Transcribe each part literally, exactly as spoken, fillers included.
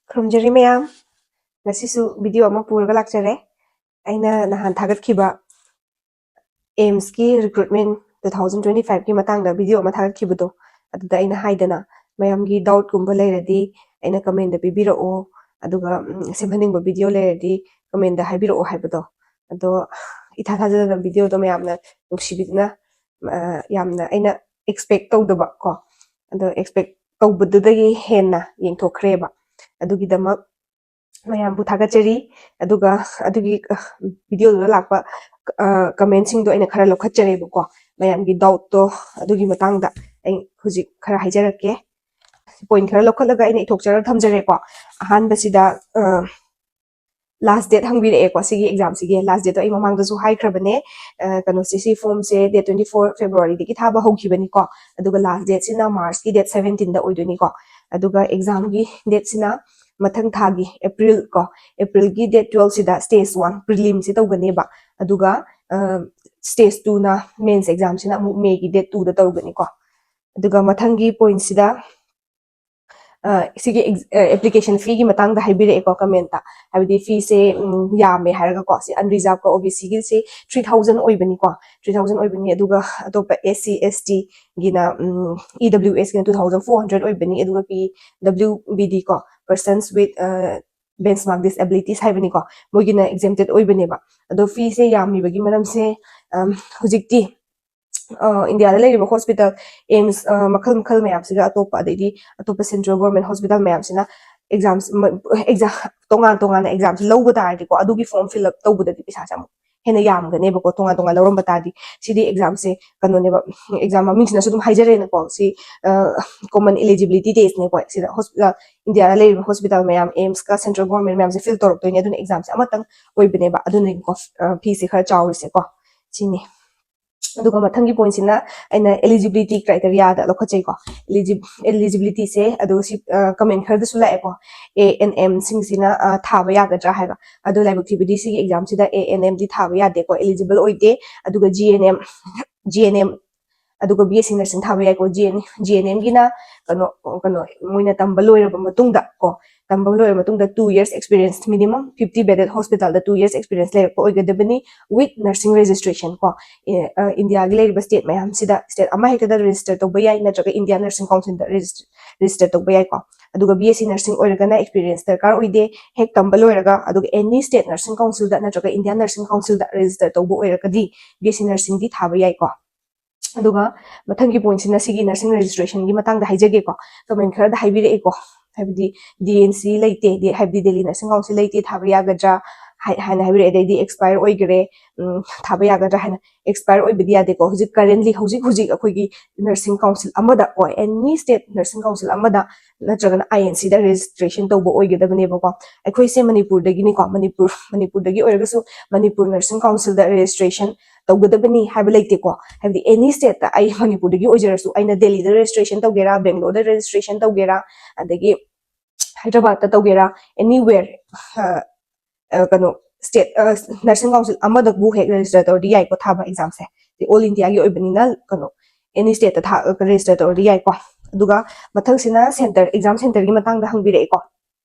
ꯈꯨꯔꯨꯝꯖꯔꯤ ꯃꯌꯥꯝ꯫ ꯉꯁꯤꯁꯨ ꯚꯤꯗꯤꯑꯣ ꯑꯃ ꯄꯨꯔꯒ ꯂꯥꯛꯆꯔꯦ꯫ ꯑꯩꯅ ꯅꯍꯥꯟ ꯊꯥꯒꯠꯈꯤꯕ ꯑꯦꯝꯁꯀꯤ ꯔꯤꯀ꯭ꯔꯨꯠꯃꯦꯟ ꯇꯨ ꯊꯥꯎꯖꯟ ꯇ꯭ꯋꯦꯟꯇꯤ ꯐꯥꯏꯚꯀꯤ ꯃꯇꯥꯡꯗ ꯚꯤꯗꯤꯑꯣ ꯑꯃ ꯊꯥꯒꯠꯈꯤꯕꯗꯣ, ꯑꯗꯨꯗ ꯑꯩꯅ ꯍꯥꯏꯗꯅ, ꯃꯌꯥꯝꯒꯤ ꯗꯥꯎꯠꯀꯨꯝꯕ ꯂꯩꯔꯗꯤ ꯑꯩꯅ ꯀꯃꯦꯟꯗ ꯄꯤꯕꯤꯔꯛꯑꯣ, ꯑꯗꯨꯒ ꯎꯝ, ꯁꯦꯝꯍꯟꯅꯤꯡꯕ ꯚꯤꯗꯤꯑꯣ ꯂꯩꯔꯗꯤ ꯀꯃꯦꯟꯗ ꯍꯥꯏꯕꯤꯔꯛꯑꯣ ꯍꯥꯏꯕꯗꯣ꯫ ꯑꯗꯣ ꯏꯊꯥ ꯊꯥꯖꯗꯅ ꯚꯤꯗꯤꯑꯣꯗꯣ ꯃꯌꯥꯝꯅ ꯅꯨꯡꯁꯤꯕꯤꯗꯨꯅ, ꯑ, ꯌꯥꯝꯅ ꯑꯩꯅ ꯑꯦꯛꯁꯄꯦꯛ ꯇꯧꯗꯕ ꯀꯣ, ꯑꯗꯣ ꯑꯦꯛꯁꯄꯦꯛ ꯇꯧꯕꯗꯨꯗꯒꯤ ꯍꯦꯟꯅ ꯌꯦꯡꯊꯣꯛꯈ꯭ꯔꯦꯕ꯫ ꯑꯗꯨꯒꯤꯗꯃꯛ ꯃꯌꯥꯝꯕꯨ ꯊꯥꯒꯠꯆꯔꯤ꯫ ꯑꯗꯨꯒ ꯑꯗꯨꯒꯤ ꯚꯤꯗꯤꯑꯣꯗꯨꯗ ꯂꯥꯛꯄ ꯀꯃꯦꯟꯁꯤꯡꯗꯣ ꯑꯩꯅ ꯈꯔ ꯂꯧꯈꯠꯆꯔꯦꯕꯀꯣ, ꯃꯌꯥꯝꯒꯤ ꯗꯥꯎꯠꯇꯣ ꯑꯗꯨꯒꯤ ꯃꯇꯥꯡꯗ ꯑꯩ ꯍꯧꯖꯤꯛ ꯈꯔ ꯍꯥꯏꯖꯔꯛꯀꯦ꯫ ꯄꯣꯏꯟ ꯈꯔ ꯂꯧꯈꯠꯂꯒ ꯑꯩꯅ ꯏꯊꯣꯛꯆꯔꯒ ꯊꯝꯖꯔꯦꯀꯣ꯫ ꯑꯍꯥꯟꯕꯁꯤꯗ, ꯑ, ꯂꯥꯁ ꯗꯦꯠ ꯍꯪꯕꯤꯔꯛꯑꯦꯀꯣ ꯁꯤꯒꯤ ꯑꯦꯛꯖꯥꯝꯁꯤꯒꯤ꯫ ꯂꯥꯁ ꯗꯦꯠꯇꯣ ꯑꯩ ꯃꯃꯥꯡꯗꯁꯨ ꯍꯥꯏꯈ꯭ꯔꯕꯅꯦ꯫ ꯑ, ꯀꯩꯅꯣꯁꯦ, ꯁꯤ ꯐꯣꯝꯁꯦ ꯗꯦꯠ ꯇ꯭ꯋꯦꯟꯇꯤ ꯐꯣꯔ ꯐꯦꯕ꯭ꯔꯨꯋꯥꯔꯤꯗꯒꯤ ꯊꯥꯕ ꯍꯧꯈꯤꯕꯅꯤꯀꯣ꯫ ꯑꯗꯨꯒ ꯂꯥꯁ ꯗꯦꯠꯁꯤꯅ ꯃꯥꯔꯆꯀꯤ ꯗꯦꯠ ꯁꯕꯦꯟꯇꯤꯟꯗ ꯑꯣꯏꯗꯣꯏꯅꯤꯀꯣ꯫ ꯑꯗꯨꯒ ꯑꯦꯛꯖꯥꯝꯒꯤ ꯗꯦꯠꯁꯤꯅ ꯃꯊꯪ ꯊꯥꯒꯤ ꯑꯦꯄ꯭ꯔꯤꯜ ꯀꯣ, ꯑꯦꯄ꯭ꯔꯤꯜꯒꯤ ꯗꯦꯠ ꯇꯨꯋꯦꯜꯐꯁꯤꯗ ꯁ꯭ꯇꯦꯖ ꯋꯥꯟ ꯄ꯭ꯔꯤꯂꯤꯝꯁꯤ ꯇꯧꯒꯅꯦꯕ꯫ ꯑꯗꯨꯒ ꯁ꯭ꯇꯦꯖ ꯇꯨꯅ ꯃꯦꯟꯁ ꯑꯦꯛꯖꯥꯝꯁꯤꯅ ꯑꯃꯨꯛ ꯃꯦꯒꯤ ꯗꯦꯠ ꯇꯨꯗ ꯇꯧꯒꯅꯤꯀꯣ꯫ ꯑꯗꯨꯒ ꯃꯊꯪꯒꯤ ꯄꯣꯏꯟꯁꯤꯗ, ꯑ, ꯁꯤꯒꯤ ꯑꯦꯄ꯭ꯂꯤꯀꯦꯁꯟ ꯐꯤꯒꯤ ꯃꯇꯥꯡꯗ ꯍꯥꯏꯕꯤꯔꯛꯑꯦꯀꯣ ꯀꯃꯦꯟꯇ꯫ ꯍꯥꯏꯕꯗꯤ ꯐꯤꯁꯦ, ꯎꯝ, ꯌꯥꯝꯃꯦ ꯍꯥꯏꯔꯒꯀꯣ, ꯁꯤ ꯑꯟꯔꯤꯖꯥꯕꯀ ꯑꯣ ꯕꯤ ꯁꯤꯒꯤꯁꯦ ꯊ꯭ꯔꯤ ꯊꯥꯎꯖꯟ ꯑꯣꯏꯕꯅꯤꯀꯣ, ꯊ꯭ꯔꯤ ꯊꯥꯎꯖꯟ ꯑꯣꯏꯕꯅꯤ꯫ ꯑꯗꯨꯒ ꯑꯇꯣꯞꯄ ꯑꯦꯁ ꯁꯤ, ꯑꯦꯁ ꯇꯤꯒꯤꯅ, ꯎꯝ, ꯏ ꯗꯕ꯭ꯂꯤꯎ ꯑꯦꯁꯀꯤꯅ ꯇꯨ ꯊꯥꯎꯖꯟ ꯐꯣꯔ ꯍꯟꯗ꯭ꯔꯦꯗ ꯑꯣꯏꯕꯅꯤ꯫ ꯑꯗꯨꯒ ꯄꯤ ꯗꯕ꯭ꯂꯤꯎ ꯕꯤ ꯗꯤ ꯀꯣ, Persons with, ꯑ, Benchmark Disabilities ꯍꯥꯏꯕꯅꯤꯀꯣ, ꯃꯣꯏꯒꯤꯅ ꯑꯦꯛꯖꯦꯝꯇꯦꯠ ꯑꯣꯏꯕꯅꯦꯕ꯫ ꯑꯗꯣ ꯐꯤꯁꯦ ꯌꯥꯝꯃꯤꯕꯒꯤ ꯃꯔꯝꯁꯦ, ꯑꯝ, ꯍꯧꯖꯤꯛꯇꯤ, ꯑ, ꯏꯟꯗꯤꯌꯥꯗ ꯂꯩꯔꯤꯕ ꯍꯣꯁꯄꯤꯇꯥꯜ, ꯑꯦꯝꯁ, ꯑ, ꯃꯈꯜ ꯃꯈꯜ ꯃꯌꯥꯝꯁꯤꯒ, ꯑꯇꯣꯞꯄ, ꯑꯗꯩꯗꯤ ꯑꯇꯣꯞꯄ ꯁꯦꯟꯇ꯭ꯔꯦꯜ ꯒꯣꯔꯃꯦꯟ ꯍꯣꯁꯄꯤꯇꯥꯜ ꯃꯌꯥꯝꯁꯤꯅ ꯑꯦꯛꯖꯥꯝ, ꯑꯦꯛꯖꯥꯝ, ꯇꯣꯉꯥꯟ ꯇꯣꯉꯥꯟꯅ ꯑꯦꯛꯖꯥꯝꯁꯤ ꯂꯧꯕ ꯇꯥꯔꯗꯤꯀꯣ, ꯑꯗꯨꯒꯤ ꯐꯣꯔꯝ ꯐꯤꯜ ꯑꯞ ꯇꯧꯕꯗꯗꯤ ꯄꯩꯁꯥꯁꯦ ꯑꯃꯨꯛ ꯍꯦꯟꯅ ꯌꯥꯝꯒꯅꯦꯕꯀꯣ, ꯇꯣꯉꯥꯟ ꯇꯣꯉꯥꯟ ꯂꯧꯔꯝꯕ ꯇꯥꯔꯗꯤ꯫ ꯁꯤꯗꯤ ꯑꯦꯛꯖꯥꯝꯁꯦ ꯀꯩꯅꯣꯅꯦꯕ, ꯑꯦꯛꯖꯥꯝ ꯃꯃꯤꯡꯁꯤꯅꯁꯨ ꯑꯗꯨꯝ ꯍꯥꯏꯖꯔꯦꯅꯀꯣ, ꯁꯤ, ꯑ, ꯀꯣꯃꯟ ꯏꯂꯤꯖꯤꯕꯤꯂꯤꯇꯤ ꯇꯦꯁꯅꯦꯀꯣ꯫ ꯁꯤꯗ ꯍꯣꯁꯄꯤꯇꯥꯜ, ꯏꯟꯗꯤꯌꯥꯗ ꯂꯩꯔꯤꯕ ꯍꯣꯁꯄꯤꯇꯥꯜ ꯃꯌꯥꯝ, ꯑꯦꯝꯁꯀ ꯁꯦꯟꯇ꯭ꯔꯦꯜ ꯒꯣꯔꯃꯦꯟ ꯃꯌꯥꯝꯁꯦ ꯐꯤꯜ ꯇꯧꯔꯛꯇꯣꯏꯅꯦ꯫ ꯑꯗꯨꯅ ꯑꯦꯛꯖꯥꯝꯁꯦ ꯑꯃꯇꯪ ꯑꯣꯏꯕꯅꯦꯕ, ꯑꯗꯨꯅꯀꯣ, ꯑ, ꯐꯤꯁꯦ ꯈꯔ ꯆꯥꯎꯔꯤꯁꯦꯀꯣ, ꯁꯤꯅꯤ꯫ ꯑꯗꯨꯒ ꯃꯊꯪꯒꯤ ꯄꯣꯏꯟꯁꯤꯅ ꯑꯩꯅ eligibility criteriaꯗ ꯂꯧꯈꯠꯆꯩꯀꯣ꯫ Eligi-, eligibilityꯁꯦ ꯑꯗꯨ ꯁꯤ, ꯑ, ꯀꯃꯦꯟ ꯈꯔꯗꯁꯨ ꯂꯥꯛꯑꯦꯀꯣ, ꯑꯦ ꯑꯦꯟ ꯑꯦꯝꯁꯤꯡꯁꯤꯅ, ꯑ, ꯊꯥꯕ ꯌꯥꯒꯗ꯭ꯔꯥ ꯍꯥꯏꯕ꯫ ꯑꯗꯣ ꯂꯥꯏꯕꯛ ꯊꯤꯕꯗꯤ ꯁꯤꯒꯤ ꯑꯦꯛꯖꯥꯝꯁꯤꯗ ꯑꯦ ꯑꯦꯟ ꯑꯦꯝꯗꯤ ꯊꯥꯕ ꯌꯥꯗꯦꯀꯣ, eligible ꯑꯣꯏꯗꯦ꯫ ꯑꯗꯨꯒ G N M, G N M ꯑꯗꯨꯒ ꯕꯤ ꯑꯦꯁ ꯁꯤ ꯅꯔꯁꯤꯡ ꯊꯥꯕ ꯌꯥꯏꯀꯣ꯫ ꯖꯤ ꯑꯦꯟ ꯖꯤ ꯑꯦꯟ ꯑꯦꯝꯒꯤꯅ ꯀꯩꯅꯣ ꯀꯩꯅꯣ ꯃꯣꯏꯅ ꯇꯝꯕ ꯂꯣꯏꯔꯕ ꯃꯇꯨꯡꯗ ꯀꯣ, ꯇꯝꯕ ꯂꯣꯏꯔꯕ ꯃꯇꯨꯡꯗ two years experience, minimum fifty bedded hospital ꯗ two years experience ꯂꯩꯔꯛꯄ ꯑꯣꯏꯒꯗꯕꯅꯤ, with nursing registration ꯀꯣ꯫ ꯏꯟꯗꯤꯌꯥꯒꯤ ꯂꯩꯔꯤꯕ ꯁ꯭ꯇꯦꯠ ꯃꯌꯥꯝꯁꯤꯗ, ꯁ꯭ꯇꯦꯠ ꯑꯃ ꯍꯦꯛꯇꯗ ꯔꯦꯖꯤꯁꯇꯔ ꯇꯧꯕ ꯌꯥꯏ, ꯅꯠꯇ꯭ꯔꯒ ꯏꯟꯗꯤꯌꯥ ꯅꯔꯁꯤꯡ ꯀꯥꯎꯟꯁꯤꯜꯗ ꯔꯦꯖꯤꯁꯇꯔ ꯇꯧꯕ ꯌꯥꯏꯀꯣ꯫ ꯑꯗꯨꯒ ꯕꯤ ꯑꯦꯁ ꯁꯤ ꯅꯔꯁꯤꯡ ꯑꯣꯏꯔꯒꯅ ꯑꯦꯛꯁꯄꯤꯔꯤꯌꯦꯟꯁ ꯗꯔꯀꯥꯔ ꯑꯣꯏꯗꯦ꯫ ꯍꯦꯛ ꯇꯝꯕ ꯂꯣꯏꯔꯒ, ꯑꯗꯨꯒ ꯑꯦꯅꯤ ꯁ꯭ꯇꯦꯠ ꯅꯔꯁꯤꯡ ꯀꯥꯎꯟꯁꯤꯜꯗ ꯅꯠꯇ꯭ꯔꯒ ꯏꯟꯗꯤꯌꯥ ꯅꯔꯁꯤꯡ ꯀꯥꯎꯟꯁꯤꯜꯗ ꯔꯦꯖꯤꯁꯇꯔ ꯇꯧꯕ ꯑꯣꯏꯔꯒꯗꯤ ꯕꯤ ꯑꯦꯁ ꯁꯤ ꯅꯔꯁꯤꯡꯗꯤ ꯊꯥꯕ ꯌꯥꯏꯀꯣ꯫ ꯑꯗꯨꯒ ꯃꯊꯪꯒꯤ ꯄꯣꯏꯟꯠꯁꯤꯅ ꯁꯤꯒꯤ ꯅꯔꯁꯤꯡ ꯔꯦꯖꯤꯁꯇ꯭ꯔꯦꯁꯟꯒꯤ ꯃꯇꯥꯡꯗ ꯍꯥꯏꯖꯒꯦꯀꯣ꯫ ꯀꯃꯦꯟ ꯈꯔꯗ ꯍꯥꯏꯕꯤꯔꯛꯑꯦꯀꯣ, ꯍꯥꯏꯕꯗꯤ ꯗꯤ ꯑꯦꯟ ꯁꯤ ꯂꯩꯇꯦ, ꯗꯤ- ꯍꯥꯏꯕꯗꯤ ꯗꯦꯜꯂꯤ ꯅꯔꯁꯤꯡ ꯀꯥꯎꯟꯁꯤꯜ ꯂꯩꯇꯦ, ꯊꯥꯕ ꯌꯥꯒꯗ꯭ꯔꯥ ꯍꯥꯏ- ꯍꯥꯏꯅ ꯍꯥꯏꯕꯤꯔꯛꯑꯦ꯫ ꯑꯗꯩꯗꯤ ꯑꯦꯛꯁꯄꯥꯌꯔ ꯑꯣꯏꯈꯔꯦ, ꯎꯝ, ꯊꯥꯕ ꯌꯥꯒꯗ꯭ꯔꯥ ꯍꯥꯏꯅ꯫ ꯑꯦꯛꯁꯄꯥꯌꯔ ꯑꯣꯏꯕꯗꯤ ꯌꯥꯗꯦꯀꯣ꯫ ꯍꯧꯖꯤꯛ ꯀꯔꯦꯟꯂꯤ, ꯍꯧꯖꯤꯛ ꯍꯧꯖꯤꯛ ꯑꯩꯈꯣꯏꯒꯤ ꯅꯔꯁꯤꯡ ꯀꯥꯎꯟꯁꯤꯜ ꯑꯃꯗ ꯀꯣ, ꯑꯦꯅꯤ ꯁ꯭ꯇꯦꯠ ꯅꯔꯁꯤꯡ ꯀꯥꯎꯟꯁꯤꯜ ꯑꯃꯗ ꯅꯠꯇ꯭ꯔꯒꯅ ꯑꯥꯏ ꯑꯦꯟ ꯁꯤꯗ ꯔꯦꯖꯤꯁꯇ꯭ꯔꯦꯁꯟ ꯇꯧꯕ ꯑꯣꯏꯒꯗꯕꯅꯦꯕꯀꯣ꯫ ꯑꯩꯈꯣꯏꯁꯦ ꯃꯅꯤꯄꯨꯔꯗꯒꯤꯅꯤꯀꯣ, ꯃꯅꯤꯄꯨꯔ ꯃꯅꯤꯄꯨꯔꯗꯒꯤ ꯑꯣꯏꯔꯒꯁꯨ ꯃꯅꯤꯄꯨꯔ ꯅꯔꯁꯤꯡ ꯀꯥꯎꯟꯁꯤꯜꯗ ꯔꯦꯖꯤꯁꯇ꯭ꯔꯦꯁꯟ ꯇꯧꯒꯗꯕꯅꯤ ꯍꯥꯏꯕ ꯂꯩꯇꯦꯀꯣ꯫ ꯍꯥꯏꯕꯗꯤ ꯑꯦꯅꯤ ꯁ꯭ꯇꯦꯠꯇ, ꯑꯩ ꯃꯅꯤꯄꯨꯔꯗꯒꯤ ꯑꯣꯏꯖꯔꯁꯨ, ꯑꯩꯅ ꯗꯦꯜꯂꯤꯗ ꯔꯦꯖꯤꯁꯇ꯭ꯔꯦꯁꯟ ꯇꯧꯒꯦꯔꯥ, ꯕꯦꯡꯒ꯭ꯂꯣꯔꯗ ꯔꯦꯖꯤꯁꯇ꯭ꯔꯦꯁꯟ ꯇꯧꯒꯦꯔꯥ, ꯑꯗꯒꯤ ꯍꯥꯏꯗ꯭ꯔꯕꯥꯗꯇ ꯇꯧꯒꯦꯔꯥ, ꯑꯦꯅꯤꯋꯦꯔ ꯀꯩꯅꯣ ꯁ꯭ꯇꯦꯠ ꯅꯔꯁꯤꯡ ꯀꯥꯎꯟꯁꯤꯜ ꯑꯃꯗꯕꯨ ꯍꯦꯛ ꯔꯦꯖꯤꯁꯇꯔ ꯇꯧꯔꯗꯤ ꯌꯥꯏꯀꯣ, ꯊꯥꯕ ꯑꯦꯛꯖꯥꯝꯁꯦ꯫ ꯑꯣꯜ ꯏꯟꯗꯤꯌꯥꯒꯤ ꯑꯣꯏꯕꯅꯤꯅ ꯀꯩꯅꯣ ꯑꯦꯅꯤ ꯁ꯭ꯇꯦꯠꯇ ꯊꯥ ꯔꯦꯖꯤꯁꯇꯔ ꯇꯧꯔꯗꯤ ꯌꯥꯏꯀꯣ꯫ ꯑꯗꯨꯒ ꯃꯊꯪꯁꯤꯅ ꯁꯦꯟꯇꯔ, ꯑꯦꯛꯖꯥꯝ ꯁꯦꯟꯇꯔꯒꯤ ꯃꯇꯥꯡꯗ ꯍꯪꯕꯤꯔꯛꯑꯦꯀꯣ꯫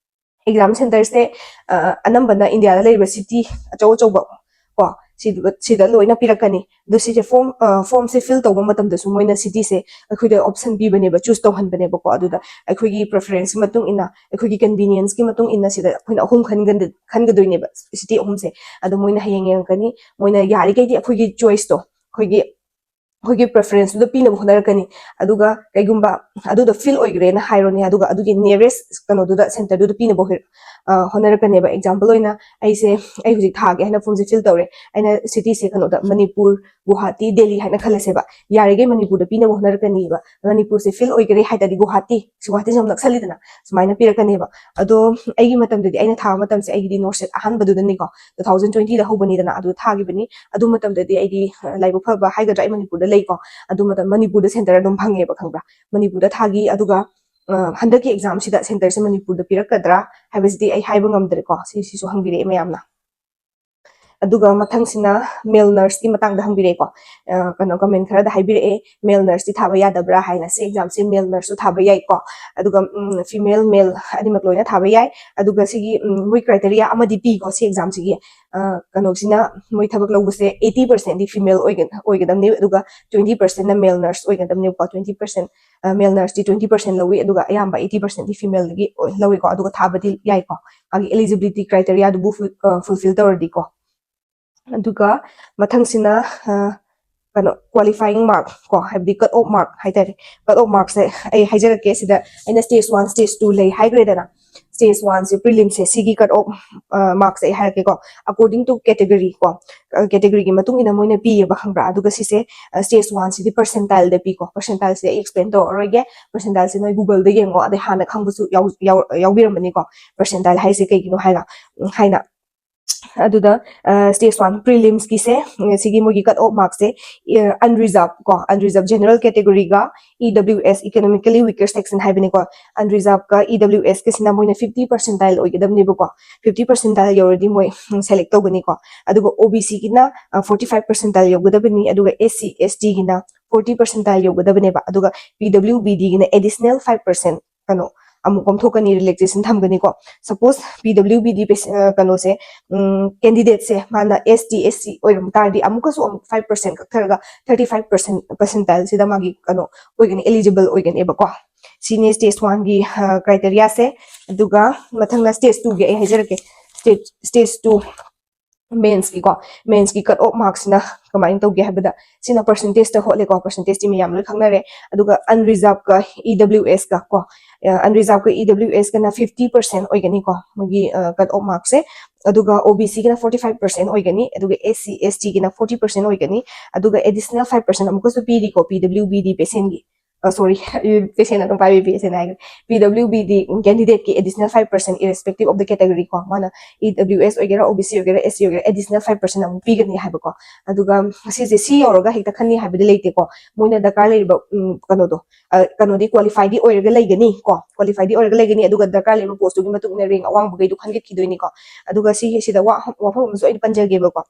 ꯑꯦꯛꯖꯥꯝ ꯁꯦꯟꯇꯔꯁꯦ ꯑꯅꯝꯕꯅ ꯏꯟꯗꯤꯌꯥꯗ ꯂꯩꯔꯤꯕ ꯁꯤꯇꯤ ꯑꯆꯧ ꯑꯆꯧꯕ ꯀꯣ, ꯁꯤꯗ ꯂꯣꯏꯅ ꯄꯤꯔꯛꯀꯅꯤ꯫ ꯑꯗꯨ ꯁꯤꯁꯦ ꯐꯣꯔꯝ ꯐꯣꯔꯝꯁꯦ ꯐꯤꯜ ꯇꯧꯕ ꯃꯇꯝꯗꯁꯨ ꯃꯣꯏꯅ ꯁꯤꯇꯤꯁꯦ ꯑꯩꯈꯣꯏꯗ ꯑꯣꯞꯁꯟ ꯄꯤꯕꯅꯦꯕ, ꯆꯨꯁ ꯇꯧꯍꯟꯕꯅꯦꯕꯀꯣ꯫ ꯑꯗꯨꯗ ꯑꯩꯈꯣꯏꯒꯤ ꯄ꯭ꯔꯦꯐꯔꯦꯟꯁꯀꯤ ꯃꯇꯨꯡ ꯏꯟꯅ, ꯑꯩꯈꯣꯏꯒꯤ ꯀꯟꯚꯤꯅꯤꯌꯦꯟꯁꯀꯤ ꯃꯇꯨꯡ ꯏꯟꯅ ꯁꯤꯗ ꯑꯩꯈꯣꯏꯅ ꯑꯍꯨꯝ ꯈꯟꯒꯟꯗ- ꯈꯟꯒꯗꯣꯏꯅꯦꯕ, ꯁꯤꯇꯤ ꯑꯍꯨꯝꯁꯦ꯫ ꯑꯗꯣ ꯃꯣꯏꯅ ꯍꯌꯦꯡ ꯌꯦꯡꯉꯛꯀꯅꯤ, ꯃꯣꯏꯅ ꯌꯥꯔꯤꯈꯩꯗꯤ ꯑꯩꯈꯣꯏꯒꯤ ꯆꯣꯏꯁꯇꯣ, ꯑꯩꯈꯣꯏꯒꯤ ꯑꯩꯈꯣꯏꯒꯤ ꯄ꯭ꯔꯦꯐꯔꯦꯟꯁꯇꯨꯗ ꯄꯤꯅꯕ ꯍꯣꯠꯅꯔꯛꯀꯅꯤ꯫ ꯑꯗꯨꯒ ꯀꯩꯒꯨꯝꯕ ꯑꯗꯨꯗꯣ ꯐꯤꯜ ꯑꯣꯏꯈ꯭ꯔꯦꯅ ꯍꯥꯏꯔꯣꯅꯦ, ꯑꯗꯨꯒ ꯑꯗꯨꯒꯤ ꯅꯤꯌꯔꯦꯁ ꯀꯩꯅꯣꯗꯨꯗ, ꯁꯦꯟꯇꯔꯗꯨꯗ ꯄꯤꯅꯕ ꯍꯣꯏ- ꯑ, ꯍꯣꯠꯅꯔꯛꯀꯅꯦꯕ꯫ ꯑꯦꯛꯖꯥꯝꯄꯜ ꯑꯣꯏꯅ ꯑꯩꯁꯦ, ꯑꯩ ꯍꯧꯖꯤꯛ ꯊꯥꯒꯦ ꯍꯥꯏꯅ ꯐꯣꯝꯁꯦ ꯐꯤꯜ ꯇꯧꯔꯦ꯫ ꯑꯩꯅ ꯁꯤꯇꯤꯁꯦ ꯀꯩꯅꯣꯗ, ꯃꯅꯤꯄꯨꯔ, ꯒꯨꯋꯥꯍꯥꯇꯤ, ꯗꯦꯜꯂꯤ ꯍꯥꯏꯅ ꯈꯜꯂꯁꯦꯕ꯫ ꯌꯥꯔꯤꯈꯩ ꯃꯅꯤꯄꯨꯔꯗ ꯄꯤꯅꯕ ꯍꯣꯠꯅꯔꯛꯀꯅꯤꯕ꯫ ꯃꯅꯤꯄꯨꯔꯁꯦ ꯐꯤꯜ ꯑꯣꯏꯈ꯭ꯔꯦ ꯍꯥꯏ ꯇꯥꯔꯗꯤ ꯒꯨꯋꯥꯍꯥꯇꯤ, ꯒꯨꯋꯥꯍꯥꯇꯤꯁꯦ ꯑꯃꯨꯛ ꯅꯛꯁꯜꯂꯤꯗꯅ, ꯁꯨꯃꯥꯏꯅ ꯄꯤꯔꯛꯀꯅꯦꯕ꯫ ꯑꯗꯣ ꯑꯩꯒꯤ ꯃꯇꯝꯗꯗꯤ, ꯑꯩꯅ ꯊꯥꯕ ꯃꯇꯝꯁꯦ, ꯑꯩꯒꯤꯗꯤ ꯅꯣꯔꯠ ꯁꯦꯠ ꯑꯍꯥꯟꯕꯗꯨꯗꯅꯤꯀꯣ, two thousand twenty ꯗ ꯍꯧꯕꯅꯤꯗꯅ, ꯑꯗꯨ ꯊꯥꯈꯤꯕꯅꯤ꯫ ꯑꯗꯨ ꯃꯇꯝꯗꯗꯤ ꯑꯩꯗꯤ, ꯑ, ꯂꯥꯏꯕꯛ ꯐꯕ ꯍꯥꯏꯒꯗ꯭ꯔꯥ, ꯑꯩ ꯃꯅꯤꯄꯨꯔꯗ ꯂꯩꯀꯣ꯫ ꯑꯗꯨ ꯃꯇꯝ ꯃꯅꯤꯄꯨꯔꯗ ꯁꯦꯟꯇꯔ ꯑꯗꯨꯝ ꯐꯪꯉꯦꯕ, ꯈꯪꯕ꯭ꯔꯥ? ꯃꯅꯤꯄꯨꯔꯗ ꯊꯥꯈꯤ꯫ ꯑꯗꯨꯒ, ꯑ, ꯍꯟꯗꯛꯀꯤ ꯑꯦꯛꯖꯥꯝꯁꯤꯗ ꯁꯦꯟꯇꯔꯁꯦ ꯃꯅꯤꯄꯨꯔꯗ ꯄꯤꯔꯛꯀꯗ꯭ꯔꯥ ꯍꯥꯏꯕꯁꯤꯗꯤ ꯑꯩ ꯍꯥꯏꯕ ꯉꯝꯗ꯭ꯔꯦꯀꯣ꯫ ꯁꯤꯁꯤꯁꯨ ꯍꯪꯕꯤꯔꯛꯑꯦ ꯃꯌꯥꯝꯅ꯫ ꯑꯗꯨꯒ ꯃꯊꯪꯁꯤꯅ ꯃꯦꯜ ꯅꯔꯁꯀꯤ ꯃꯇꯥꯡꯗ ꯍꯪꯕꯤꯔꯛꯑꯦꯀꯣ꯫ ꯑ, ꯀꯩꯅꯣ, ꯀꯃꯦꯟ ꯈꯔꯗ ꯍꯥꯏꯕꯤꯔꯛꯑꯦ, ꯃꯦꯜ ꯅꯔꯁꯇꯤ ꯊꯥꯕ ꯌꯥꯗꯕ꯭ꯔꯥ ꯍꯥꯏꯅ꯫ ꯁꯤ ꯑꯦꯛꯖꯥꯝꯁꯦ ꯃꯦꯜ ꯅꯔꯁꯁꯨ ꯊꯥꯕ ꯌꯥꯏꯀꯣ, ꯑꯗꯨꯒ ꯐꯤꯃꯦꯜ ꯃꯦꯜ ꯑꯅꯤꯃꯛ ꯂꯣꯏꯅ ꯊꯥꯕ ꯌꯥꯏ꯫ ꯑꯗꯨꯒ ꯁꯤꯒꯤ ꯎꯝ, ꯃꯣꯏ ꯀ꯭ꯔꯥꯏꯇꯦꯔꯤꯌꯥ ꯑꯃꯗꯤ ꯄꯤꯀꯣ ꯁꯤ ꯑꯦꯛꯖꯥꯝꯁꯤꯒꯤ꯫ ꯑ, ꯀꯩꯅꯣꯁꯤꯅ ꯃꯣꯏ ꯊꯕꯛ ꯂꯧꯕꯁꯦ eighty percentꯗꯤ ꯐꯤꯃꯦꯜ ꯑꯣꯏꯒꯗꯕꯅꯤ, ꯑꯗꯨꯒ twenty percentꯅ ꯃꯦꯜ ꯅꯔꯁ ꯑꯣꯏꯒꯗꯕꯅꯦꯕꯀꯣ꯫ Twenty percent, ꯃꯦꯜ ꯅꯔꯁꯇꯤ twenty percent ꯂꯧꯏ, ꯑꯗꯨꯒ ꯑꯌꯥꯝꯕ eighty percentꯗꯤ ꯐꯤꯃꯦꯜꯗꯒꯤ ꯂꯧꯏꯀꯣ꯫ ꯑꯗꯨꯒ ꯊꯥꯕꯗꯤ ꯌꯥꯏꯀꯣ, ꯃꯥꯒꯤ eligibility criteriaꯗꯨꯕꯨ ꯐꯨꯜꯐꯤꯜ ꯇꯧꯔꯗꯤꯀꯣ꯫ ꯑꯗꯨꯒ ꯃꯊꯪꯁꯤꯅ ꯑ, ꯀꯩꯅꯣ, qualifying mark ꯀꯣ, ꯍꯥꯏꯕꯗꯤ cut off mark ꯍꯥꯏꯇꯥꯔꯦ꯫ Cut off markꯁꯦ ꯑꯩ ꯍꯥꯏꯖꯔꯛꯀꯦ꯫ ꯁꯤꯗ ꯑꯩꯅ stage one, stage two ꯂꯩ ꯍꯥꯏꯈ꯭ꯔꯦꯗꯅ꯫ Stage oneꯁꯦ, prelimꯁꯦ, ꯁꯤꯒꯤ cut off markꯁꯦ ꯑꯩ ꯍꯥꯏꯔꯛꯀꯦꯀꯣ꯫ According to category ꯀꯣ, categoryꯒꯤ ꯃꯇꯨꯡ ꯏꯟꯅ ꯃꯣꯏꯅ ꯄꯤꯌꯦꯕ, ꯈꯪꯕ꯭ꯔꯥ? ꯑꯗꯨꯒ ꯁꯤꯁꯦ stageoneꯁꯤꯗꯤ percentileꯗ ꯄꯤꯀꯣ꯫ Percentileꯁꯦ ꯑꯩ explain ꯇꯧꯔꯔꯣꯏꯒꯦ꯫ Percentileꯁꯦ ꯅꯣꯏ Googleꯗ ꯌꯦꯡꯉꯣ, ꯑꯗꯩ ꯍꯥꯟꯅ ꯈꯪꯕꯁꯨ ꯌꯥꯎ- ꯌꯥꯎ- ꯌꯥꯎꯕꯤꯔꯝꯃꯅꯤꯀꯣ, percentile ꯍꯥꯏꯁꯦ ꯀꯩꯒꯤꯅꯣ ꯍꯥꯏꯅ꯫ ꯍꯥꯏꯅ ꯑꯗꯨꯗ stage one prelimsꯀꯤꯁꯦ, ꯁꯤꯒꯤ ꯃꯣꯏꯒꯤ cut off markꯁꯦ unreserved ꯀꯣ, unreserved general categoryꯒ EWS, economically weaker section ꯍꯥꯏꯕꯅꯤꯀꯣ꯫ Unreservedꯀ EWSꯀꯁꯤꯅ ꯃꯣꯏꯅ fifty percentile ꯑꯣꯏꯒꯗꯕꯅꯦꯕꯀꯣ꯫ Fifty percentile ꯌꯧꯔꯗꯤ ꯃꯣꯏ select ꯇꯧꯒꯅꯤꯀꯣ꯫ ꯑꯗꯨꯒ OBCꯒꯤꯅ forty five percentile ꯌꯧꯒꯗꯕꯅꯤ, ꯑꯗꯨꯒ SC STꯒꯤꯅ forty percentile ꯌꯧꯒꯗꯕꯅꯦꯕ꯫ ꯑꯗꯨꯒ PWBDꯒꯤꯅ additional five percent ꯀꯩꯅꯣ ꯑꯃꯨꯛ ꯀꯣꯝꯊꯣꯛꯀꯅꯤ, relaxation ꯊꯝꯒꯅꯤꯀꯣ꯫ Suppose PWBD ꯀꯩꯅꯣꯁꯦ, candidateꯁꯦ ꯃꯥꯅ ST SC ꯑꯣꯏꯔꯝ ꯇꯥꯔꯗꯤ ꯑꯃꯨꯛꯀꯁꯨ ꯑꯃꯨꯛ five percent ꯀꯛꯊꯔꯒ thirty five percent percentileꯁꯤꯗ ꯃꯥꯒꯤ ꯀꯩꯅꯣ ꯑꯣꯏꯒꯅꯤ, eligible ꯑꯣꯏꯒꯅꯦꯕꯀꯣ꯫ ꯁꯤꯅꯤ stage oneꯒꯤ criteriaꯁꯦ꯫ ꯑꯗꯨꯒ ꯃꯊꯪꯅ stage twoꯒꯤ ꯑꯩ ꯍꯥꯏꯖꯔꯛꯀꯦ꯫ Stage stage two mensꯀꯤꯀꯣ, mensꯀꯤ cut off markꯁꯤꯅ ꯀꯃꯥꯏꯅ ꯇꯧꯒꯦ ꯍꯥꯏꯕꯗ, ꯁꯤꯅ percentageꯇ ꯍꯣꯠꯂꯦꯀꯣ꯫ Percentageꯇꯤ ꯃꯌꯥꯝ ꯂꯣꯏ ꯈꯪꯅꯔꯦ꯫ ꯑꯗꯨꯒ unreservedꯀ EWSꯀ ꯀꯣ, unreservedꯀ EWSꯀꯅ fifty percent ꯑꯣꯏꯒꯅꯤꯀꯣ, ꯃꯣꯏꯒꯤ cut off markꯁꯦ꯫ ꯑꯗꯨꯒ OBCꯒꯤꯅ forty five percent ꯑꯣꯏꯒꯅꯤ, ꯑꯗꯨꯒ SC STꯒꯤꯅ forty percent ꯑꯣꯏꯒꯅꯤ, ꯑꯗꯨꯒ additional five percent ꯑꯃꯨꯛꯀꯁꯨ ꯄꯤꯔꯤꯀꯣ PWBD patientꯒꯤ꯫ ꯁꯣꯔꯤ, ꯄꯦꯁꯦꯟ ꯑꯗꯨꯝ ꯄꯥꯏꯕꯤ ꯄꯦꯁꯦꯟ ꯍꯥꯏꯈ꯭ꯔꯦ꯫ ꯄꯤ ꯗꯕ꯭ꯂꯤꯌꯨ ꯕꯤꯗꯤ ꯀꯦꯟꯗꯤꯗꯦꯠꯀꯤ additional five percent irrespective of the category ꯀꯣ, ꯃꯥꯅ ꯏ ꯗꯕ꯭ꯂꯤꯌꯨ ꯑꯦꯁ ꯑꯣꯏꯒꯦꯔꯥ, ꯑꯣ ꯕꯤ ꯁꯤ ꯑꯣꯏꯒꯦꯔꯥ, ꯑꯦꯁ ꯁꯤ ꯑꯣꯏꯒꯦꯔꯥ, ꯑꯦꯗꯤꯁꯅꯦꯜ ꯐꯥꯏꯚ ꯄꯥꯔꯁꯦꯟ ꯑꯃꯨꯛ ꯄꯤꯒꯅꯤ ꯍꯥꯏꯕꯀꯣ꯫ ꯑꯗꯨꯒ ꯁꯤꯁꯦ ꯁꯤ ꯌꯧꯔꯒ ꯍꯦꯛꯇ ꯈꯟꯅꯤ ꯍꯥꯏꯕꯗꯤ ꯂꯩꯇꯦꯀꯣ꯫ ꯃꯣꯏꯅ ꯗꯔꯀꯥꯔ ꯂꯩꯔꯤꯕ ꯎꯝ, ꯀꯩꯅꯣꯗꯣ, ꯑ, ꯀꯩꯅꯣꯗꯤ ꯀ꯭ꯋꯥꯂꯤꯐꯥꯏꯗꯤ ꯑꯣꯏꯔꯒ ꯂꯩꯒꯅꯤ ꯀꯣ, ꯀ꯭ꯋꯥꯂꯤꯐꯥꯏꯗꯤ ꯑꯣꯏꯔꯒ ꯂꯩꯒꯅꯤ꯫ ꯑꯗꯨꯒ ꯗꯔꯀꯥꯔ ꯂꯩꯕ ꯄꯣꯁꯇꯨꯒꯤ ꯃꯇꯨꯡ ꯏꯟꯅ ꯔꯦꯡ ꯑꯋꯥꯡꯕꯈꯩꯗꯣ ꯈꯟꯒꯠꯈꯤꯗꯣꯏꯅꯤꯀꯣ꯫ ꯑꯗꯨꯒ ꯁꯤꯒꯤ ꯁꯤꯗ ꯋꯥ-, ꯋꯥꯐꯝ ꯑꯃꯁꯨ ꯑꯩꯅ ꯄꯟꯖꯒꯦꯕꯀꯣ꯫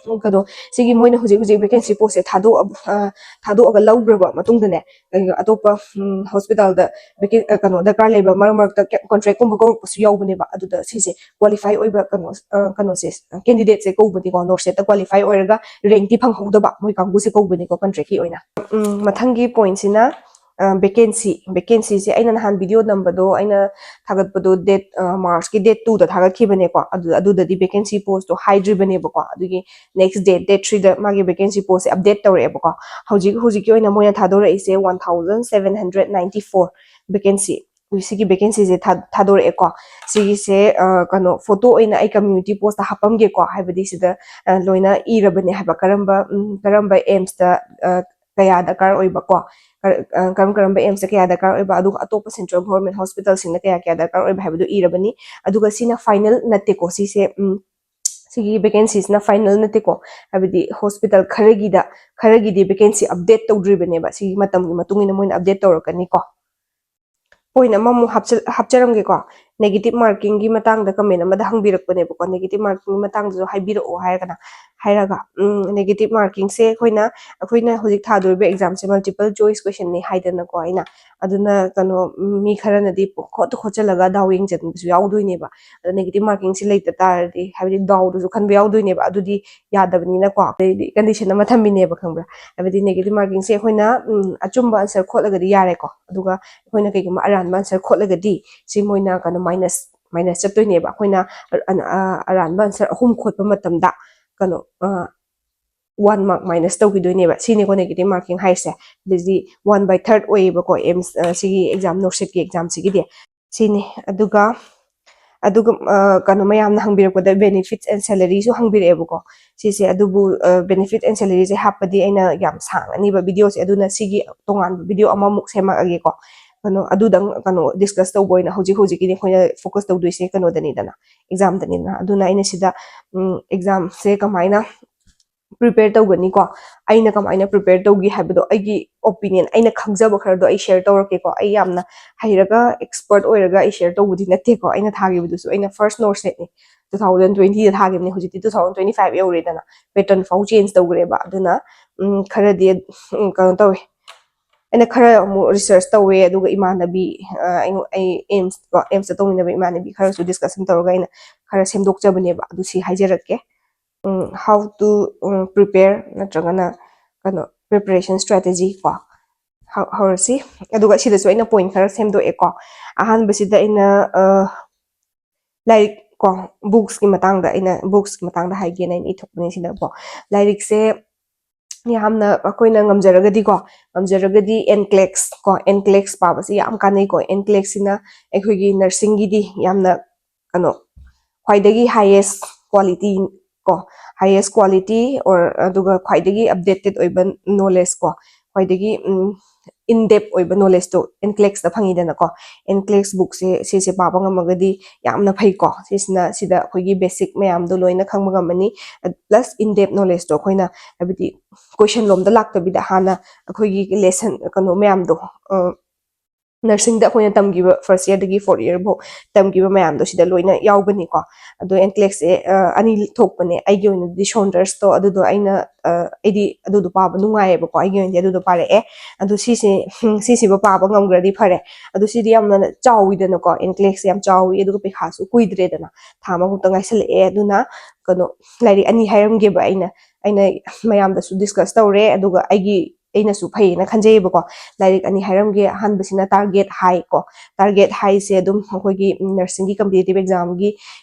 ꯎꯝ, ꯀꯩꯅꯣ, ꯁꯤꯒꯤ ꯃꯣꯏꯅ ꯍꯧꯖꯤꯛ ꯍꯧꯖꯤꯛ ꯚꯦꯀꯦꯟꯁꯤ ꯄꯣꯁꯁꯦ ꯊꯥꯗꯣꯛꯑ-, ꯑ, ꯊꯥꯗꯣꯛꯑꯒ ꯂꯧꯈ꯭ꯔꯕ ꯃꯇꯨꯡꯗꯅꯦ, ꯑ, ꯑꯇꯣꯞꯄ ꯎꯝ, ꯍꯣꯁꯄꯤꯇꯥꯜꯗ ꯚꯦꯀꯦꯟ-, ꯑ, ꯀꯩꯅꯣ, ꯗꯔꯀꯥꯔ ꯂꯩꯕ ꯃꯔꯛ ꯃꯔꯛꯇ ꯀ-, ꯀꯣꯟꯇ꯭ꯔꯦꯛꯀꯨꯝꯕ ꯀꯧꯔꯛꯄꯁꯨ ꯌꯥꯎꯕꯅꯦꯕ꯫ ꯑꯗꯨꯗ ꯁꯤꯁꯦ ꯀ꯭ꯋꯥꯂꯤꯐꯥꯏ ꯑꯣꯏꯕ ꯀꯩꯅꯣ, ꯑ, ꯀꯩꯅꯣꯁꯦ, ꯀꯦꯟꯗꯤꯗꯦꯠꯁꯦ ꯀꯧꯕꯅꯤꯀꯣ, ꯅꯣꯔꯠꯁꯦꯠꯇ ꯀ꯭ꯋꯥꯂꯤꯐꯥꯏ ꯑꯣꯏꯔꯒ ꯔꯦꯡꯛꯇꯤ ꯐꯪꯍꯧꯗꯕ ꯃꯣꯏ ꯀꯥꯡꯕꯨꯁꯦ ꯀꯧꯕꯅꯤꯀꯣ ꯀꯟꯇ꯭ꯔꯦꯛꯀꯤ ꯑꯣꯏꯅ꯫ ꯎꯝ, ꯃꯊꯪꯒꯤ ꯄꯣꯏꯟꯠꯁꯤꯅ, ꯑ, ꯚꯦꯀꯦꯟꯁꯤ꯫ ꯚꯦꯀꯦꯟꯁꯤꯁꯦ ꯑꯩꯅ ꯅꯍꯥꯟ ꯚꯤꯗꯤꯑꯣ ꯅꯝꯕꯗꯣ, ꯑꯩꯅ ꯊꯥꯒꯠꯄꯗꯣ ꯗꯦꯠ, ꯑ, ꯃꯥꯔꯆꯀꯤ ꯗꯦꯠ ꯇꯨꯗ ꯊꯥꯒꯠꯈꯤꯕꯅꯦꯀꯣ꯫ ꯑꯗꯨ, ꯑꯗꯨꯗꯗꯤ ꯚꯦꯀꯦꯟꯁꯤ ꯄꯣꯁꯇꯣ ꯍꯥꯏꯗ꯭ꯔꯤꯕꯅꯦꯕꯀꯣ꯫ ꯑꯗꯨꯒꯤ ꯅꯦꯛꯁ ꯗꯦꯠ, ꯗꯦꯠ ꯊ꯭ꯔꯤꯗ ꯃꯥꯒꯤ ꯚꯦꯀꯦꯟꯁꯤ ꯄꯣꯁꯁꯦ ꯑꯞꯗꯦꯠ ꯇꯧꯔꯛꯑꯦꯕꯀꯣ꯫ ꯍꯧꯖꯤꯛ ꯍꯧꯖꯤꯛꯀꯤ ꯑꯣꯏꯅ ꯃꯣꯏꯅ ꯊꯥꯗꯣꯔꯛꯏꯁꯦ one thousand seven hundred ninety four vacancy. ꯁꯤꯒꯤ ꯚꯦꯀꯦꯟꯁꯤꯁꯦ ꯊꯥ-, ꯊꯥꯗꯣꯔꯛꯑꯦꯀꯣ꯫ ꯁꯤꯒꯤꯁꯦ, ꯑ, ꯀꯩꯅꯣ, ꯐꯣꯇꯣ ꯑꯣꯏꯅ ꯑꯩ ꯀꯝꯃ꯭ꯌꯨꯅꯤꯇꯤ ꯄꯣꯁꯇ ꯍꯥꯞꯄꯝꯒꯦꯀꯣ, ꯍꯥꯏꯕꯗꯤ ꯁꯤꯗ, ꯑ, ꯂꯣꯏꯅ ꯏꯔꯕꯅꯦ ꯍꯥꯏꯕ, ꯀꯔꯝꯕ, ꯎꯝ, ꯀꯔꯝꯕ ꯑꯦꯝꯁꯇ, ꯑ, ꯀꯌꯥ ꯗꯔꯀꯥꯔ ꯑꯣꯏꯕꯀꯣ, ꯀꯔ-, ꯑ, ꯀꯔꯝ ꯀꯔꯝꯕ ꯑꯦꯝꯁꯇ ꯀꯌꯥ ꯗꯔꯀꯥꯔ ꯑꯣꯏꯕ, ꯑꯗꯨꯒ ꯑꯇꯣꯞꯄ ꯁꯦꯟꯇ꯭ꯔꯦꯜ ꯒꯣꯚꯔꯟꯃꯦꯟꯠ ꯍꯣꯁꯄꯤꯇꯥꯜꯁꯤꯡꯅ ꯀꯌꯥ ꯀꯌꯥ ꯗꯔꯀꯥꯔ ꯑꯣꯏꯕ ꯍꯥꯏꯕꯗꯨ ꯏꯔꯕꯅꯤ꯫ ꯑꯗꯨꯒ ꯁꯤꯅ ꯐꯥꯏꯅꯦꯜ ꯅꯠꯇꯦꯀꯣ, ꯁꯤꯁꯦ, ꯎꯝ, ꯁꯤꯒꯤ ꯚꯦꯀꯦꯟꯁꯤꯁꯤꯅ ꯐꯥꯏꯅꯦꯜ ꯅꯠꯇꯦꯀꯣ, ꯍꯥꯏꯕꯗꯤ ꯍꯣꯁꯄꯤꯇꯥꯜ ꯈꯔꯒꯤꯗ, ꯈꯔꯒꯤꯗꯤ ꯚꯦꯀꯦꯟꯁꯤ ꯑꯞꯗꯦꯠ ꯇꯧꯗ꯭ꯔꯤꯕꯅꯦꯕ, ꯁꯤꯒꯤ ꯃꯇꯝꯒꯤ ꯃꯇꯨꯡ ꯏꯟꯅ ꯃꯣꯏꯅ ꯑꯞꯗꯦꯠ ꯇꯧꯔꯛꯀꯅꯤꯀꯣ꯫ ꯄꯣꯏꯟꯠ ꯑꯃꯃꯨꯛ ꯍꯥꯞꯆ-, ꯍꯥꯞꯆꯔꯝꯒꯦꯀꯣ꯫ ꯅꯦꯒꯦꯇꯤꯚ ꯃꯥꯔꯀꯤꯡꯒꯤ ꯃꯇꯥꯡꯗ ꯀꯃꯦꯟꯠ ꯑꯃꯗ ꯍꯪꯕꯤꯔꯛꯄꯅꯦꯕꯀꯣ, ꯅꯦꯒꯦꯇꯤꯚ ꯃꯥꯔꯀꯤꯡꯒꯤ ꯃꯇꯥꯡꯗꯁꯨ ꯍꯥꯏꯕꯤꯔꯛꯑꯣ ꯍꯥꯏꯔꯒꯅ, ꯍꯥꯏꯔꯒ, ꯎꯝ, ꯅꯦꯒꯦꯇꯤꯚ ꯃꯥꯔꯀꯤꯡꯁꯦ ꯑꯩꯈꯣꯏꯅ, ꯑꯩꯈꯣꯏꯅ ꯍꯧꯖꯤꯛ ꯊꯥꯗꯣꯔꯤꯕ ꯑꯦꯛꯖꯥꯝꯁꯦ ꯃꯜꯇꯤꯄꯜ ꯆꯣꯏꯁ ꯀꯣꯏꯁꯟꯅꯤ ꯍꯥꯏꯗꯅꯀꯣ ꯑꯩꯅ꯫ ꯑꯗꯨꯅ ꯀꯩꯅꯣ, ꯎꯝ, ꯃꯤ ꯈꯔꯅꯗꯤ ꯄꯪꯈꯣꯠꯇ ꯈꯣꯠꯆꯜꯂꯒ ꯗꯥꯎ ꯌꯦꯡꯖꯟꯕꯁꯨ ꯌꯥꯎꯗꯣꯏꯅꯦꯕ꯫ ꯑꯗꯣ ꯅꯦꯒꯦꯇꯤꯚ ꯃꯥꯔꯀꯤꯡꯁꯦ ꯂꯩꯇ ꯇꯥꯔꯗꯤ, ꯍꯥꯏꯕꯗꯤ ꯗꯥꯎꯗꯁꯨ ꯈꯟꯕ ꯌꯥꯎꯗꯣꯏꯅꯦꯕ, ꯑꯗꯨꯗꯤ ꯌꯥꯗꯕꯅꯤꯅꯀꯣ꯫ ꯑꯗꯩꯗꯤ ꯀꯟꯗꯤꯁꯟ ꯑꯃ ꯊꯝꯃꯤꯅꯦꯕ, ꯈꯪꯕ꯭ꯔꯥ? ꯍꯥꯏꯕꯗꯤ ꯅꯦꯒꯦꯇꯤꯚ ꯃꯥꯔꯀꯤꯡꯁꯦ ꯑꯩꯈꯣꯏꯅ, ꯎꯝ, ꯑꯆꯨꯝꯕ ꯑꯟꯁꯔ ꯈꯣꯠꯂꯒꯗꯤ ꯌꯥꯔꯦꯀꯣ, ꯑꯗꯨꯒ ꯑꯩꯈꯣꯏꯅ ꯀꯩꯒꯨꯝꯕ ꯑꯔꯥꯟꯕ ꯑꯟꯁꯔ ꯈꯣꯠꯂꯒꯗꯤ ꯁꯤ ꯃꯣꯏꯅ ꯀꯩꯅꯣ ꯃꯥꯏꯅꯁ, ꯃꯥꯏꯅꯁ ꯆꯠꯇꯣꯏꯅꯦꯕ꯫ ꯑꯩꯈꯣꯏꯅ ꯑ-, ꯑ-, ꯑ-, ꯑꯔꯥꯟꯕ ꯑꯟꯁꯔ ꯑꯍꯨꯝ ꯈꯣꯠꯄ ꯃꯇꯝꯗ ꯀꯩꯅꯣ, ꯑ, ꯋꯥꯟ ꯃꯥꯔꯛ ꯃꯥꯏꯅꯁ ꯇꯧꯈꯤꯗꯣꯏꯅꯦꯕ꯫ ꯁꯤꯅꯤꯀꯣ ꯅꯦꯒꯦꯇꯤꯚ ꯃꯥꯔꯀꯤꯡ ꯍꯥꯏꯁꯦ꯫ ꯑꯗꯨꯗꯤ ꯋꯥꯟ ꯕꯥꯏ ꯊꯥꯔꯠ ꯑꯣꯏꯌꯦꯕꯀꯣ, ꯑꯦꯝꯁ, ꯑ, ꯁꯤꯒꯤ ꯑꯦꯛꯖꯥꯝ, ꯅꯣꯔꯠꯁꯦꯠꯀꯤ ꯑꯦꯛꯖꯥꯝꯁꯤꯒꯤꯗꯤ꯫ ꯁꯤꯅꯤ꯫ ꯑꯗꯨꯒ ꯑꯗꯨꯒ ꯀꯩꯅꯣ, ꯃꯌꯥꯝꯅ ꯍꯪꯕꯤꯔꯛꯄꯗ benefits and salaryꯁꯨ ꯍꯪꯕꯤꯔꯛꯑꯦꯕꯀꯣ꯫ ꯁꯤꯁꯦ ꯑꯗꯨꯕꯨ benefit and salaryꯁꯦ ꯍꯥꯞꯄꯗꯤ ꯑꯩꯅ ꯌꯥꯝ ꯁꯥꯡꯉꯅꯤꯕ videoꯁꯦ, ꯑꯗꯨꯅ ꯁꯤꯒꯤ ꯇꯣꯉꯥꯟꯕ video ꯑꯃꯃꯨꯛ ꯁꯦꯝꯃꯛꯑꯒꯦꯀꯣ꯫ ꯀꯩꯅꯣ, ꯑꯗꯨꯗꯪ ꯀꯩꯅꯣ discuss ꯇꯧꯕ ꯑꯣꯏꯅ ꯍꯧꯖꯤꯛ ꯍꯧꯖꯤꯛꯀꯤꯗꯤ ꯑꯩꯈꯣꯏꯅ focus ꯇꯧꯗꯣꯏꯁꯦ ꯀꯩꯅꯣꯗꯅꯤꯗꯅ, examꯗꯅꯤꯗꯅ꯫ ꯑꯗꯨꯅ ꯑꯩꯅ ꯁꯤꯗ examꯁꯦ ꯀꯃꯥꯏꯅ prepare ꯇꯧꯒꯅꯤꯀꯣ, ꯑꯩꯅ ꯀꯃꯥꯏꯅ prepare ꯇꯧꯒꯦ ꯍꯥꯏꯕꯗꯣ, ꯑꯩꯒꯤ opinion, ꯑꯩꯅ ꯈꯪꯖꯕ ꯈꯔꯗꯣ ꯑꯩ share ꯇꯧꯔꯛꯀꯦꯀꯣ꯫ ꯑꯩ ꯌꯥꯝꯅ ꯍꯩꯔꯒ expert ꯑꯣꯏꯔꯒ ꯑꯩ share ꯇꯧꯕꯗꯤ ꯅꯠꯇꯦꯀꯣ꯫ ꯑꯩꯅ ꯊꯥꯈꯤꯕꯗꯨꯁꯨ ꯑꯩꯅ first NORCETꯅꯤ, two thousand twentyꯗ ꯊꯥꯈꯤꯕꯅꯤ, ꯍꯧꯖꯤꯛꯇꯤ two thousand twenty five ꯌꯧꯔꯦꯗꯅ, pattern ꯐꯥꯎ change ꯇꯧꯈ꯭ꯔꯦꯕ꯫ ꯑꯗꯨꯅ ꯈꯔꯗꯤ ꯀꯩꯅꯣ ꯇꯧꯋꯦ, ꯑꯩꯅ ꯈꯔ ꯑꯃꯨꯛ research ꯇꯧꯋꯦ, ꯑꯗꯨꯒ ꯏꯃꯥꯟꯅꯕꯤ, ꯑꯩ ꯑꯦꯝꯁ ꯀꯣ, ꯑꯦꯝꯁꯇ ꯇꯧꯃꯤꯟꯅꯕ ꯏꯃꯥꯟꯅꯕꯤ ꯈꯔꯁꯨ discussion ꯇꯧꯔꯒ ꯑꯩꯅ ꯈꯔ ꯁꯦꯝꯗꯣꯛꯆꯕꯅꯦꯕ꯫ ꯑꯗꯨ ꯁꯤ ꯍꯥꯏꯖꯔꯛꯀꯦ꯫ How to prepare ꯅꯠꯇ꯭ꯔꯒꯅ ꯀꯩꯅꯣ, preparation strategy ꯀꯣ꯫ ꯍꯧꯔꯁꯤ꯫ ꯑꯗꯨꯒ ꯁꯤꯗꯁꯨ ꯑꯩꯅ point ꯈꯔ ꯁꯦꯝꯗꯣꯛꯑꯦꯀꯣ꯫ ꯑꯍꯥꯟꯕꯁꯤꯗ ꯑꯩꯅ ꯂꯥꯏꯔꯤꯛ ꯀꯣ, bookꯁꯀꯤ ꯃꯇꯥꯡꯗ ꯑꯩꯅ, bookꯁꯀꯤ ꯃꯇꯥꯡꯗ ꯍꯥꯏꯒꯦꯅ ꯑꯩꯅ ꯏꯊꯣꯛꯄꯅꯦ ꯁꯤꯗꯀꯣ꯫ ꯂꯥꯏꯔꯤꯛꯁꯦ ꯌꯥꯝꯅ ꯑꯩꯈꯣꯏꯅ ꯉꯝꯖꯔꯒꯗꯤꯀꯣ, ꯉꯝꯖꯔꯒꯗꯤ NCLEX ꯀꯣ, NCLEX ꯄꯥꯕꯁꯤ ꯌꯥꯝ ꯀꯥꯟꯅꯩꯀꯣ꯫ NCLEXꯁꯤꯅ ꯑꯩꯈꯣꯏꯒꯤ nursingꯒꯤꯗꯤ ꯌꯥꯝꯅ ꯀꯩꯅꯣ, ꯈ꯭ꯋꯥꯏꯗꯒꯤ highest quality ꯀꯣ, highest quality or ꯑꯗꯨꯒ ꯈ꯭ꯋꯥꯏꯗꯒꯤ updated ꯑꯣꯏꯕ knowledge ꯀꯣ, ꯈ꯭ꯋꯥꯏꯗꯒꯤ in depth ꯑꯣꯏꯕ knowledgeꯇꯣ NCLEXꯇ ꯐꯪꯉꯤꯗꯅꯀꯣ꯫ NCLEX bookꯁꯦ, ꯁꯤꯁꯦ ꯄꯥꯕ ꯉꯝꯃꯒꯗꯤ ꯌꯥꯝꯅ ꯐꯩꯀꯣ꯫ ꯁꯤꯁꯤꯅ, ꯁꯤꯗ ꯑꯩꯈꯣꯏꯒꯤ basic ꯃꯌꯥꯝꯗꯣ ꯂꯣꯏꯅ ꯈꯪꯕ ꯉꯝꯃꯅꯤ, plus in depth knowledgeꯇꯣ ꯑꯩꯈꯣꯏꯅ, ꯍꯥꯏꯕꯗꯤ question ꯂꯣꯝꯗ ꯂꯥꯛꯇꯕꯤꯗ ꯍꯥꯟꯅ ꯑꯩꯈꯣꯏꯒꯤ lesson ꯀꯩꯅꯣ ꯃꯌꯥꯝꯗꯣ, nursingꯗ ꯑꯩꯈꯣꯏꯅ ꯇꯝꯈꯤꯕ first yearꯗꯒꯤ fourth year ꯐꯥꯎ ꯇꯝꯈꯤꯕ ꯃꯌꯥꯝꯗꯣ ꯁꯤꯗ ꯂꯣꯏꯅ ꯌꯥꯎꯒꯅꯤꯀꯣ꯫ ꯑꯗꯣ NCLEXꯁꯦ ꯑꯅꯤ ꯊꯣꯛꯄꯅꯦ꯫ ꯑꯩꯒꯤ ꯑꯣꯏꯅꯗꯤ Saundersꯇꯣ, ꯑꯗꯨꯗꯣ ꯑꯩꯅ, ꯑꯩꯗꯤ ꯑꯗꯨꯗꯣ ꯄꯥꯕ ꯅꯨꯡꯉꯥꯏꯌꯦꯕꯀꯣ, ꯑꯩꯒꯤ ꯑꯣꯏꯅꯗꯤ ꯑꯗꯨꯗꯣ ꯄꯥꯔꯛꯑꯦ꯫ ꯑꯗꯣ ꯁꯤꯁꯦ, ꯁꯤꯁꯤꯕꯨ ꯄꯥꯕ ꯉꯝꯈ꯭ꯔꯗꯤ ꯐꯔꯦ꯫ ꯑꯗꯣ ꯁꯤꯗꯤ ꯌꯥꯝꯅ ꯆꯥꯎꯋꯤꯗꯅꯀꯣ, NCLEXꯁꯦ ꯌꯥꯝ ꯆꯥꯎꯋꯤ, ꯑꯗꯨꯒ ꯄꯩꯈꯥꯁꯨ ꯀꯨꯏꯗ꯭ꯔꯦꯗꯅ, ꯊꯥ ꯑꯃꯃꯨꯛꯇ ꯉꯥꯏꯁꯜꯂꯛꯑꯦ꯫ ꯑꯗꯨꯅ ꯀꯩꯅꯣ, ꯂꯥꯏꯔꯤꯛ ꯑꯅꯤ ꯍꯥꯏꯔꯝꯒꯦꯕ ꯑꯩꯅ, ꯑꯩꯅ ꯃꯌꯥꯝꯗꯁꯨ discuss ꯇꯧꯔꯦ, ꯑꯗꯨꯒ ꯑꯩꯒꯤ ꯑꯩꯅꯁꯨ ꯐꯩꯌꯦꯅ ꯈꯟꯖꯩꯌꯦꯕꯀꯣ꯫ ꯂꯥꯏꯔꯤꯛ ꯑꯅꯤ ꯍꯥꯏꯔꯝꯒꯦ꯫ ꯑꯍꯥꯟꯕꯁꯤꯅ Target High ꯀꯣ꯫ Target Highꯁꯦ ꯑꯗꯨꯝ ꯑꯩꯈꯣꯏꯒꯤ nursingꯒꯤ competitive examꯒꯤ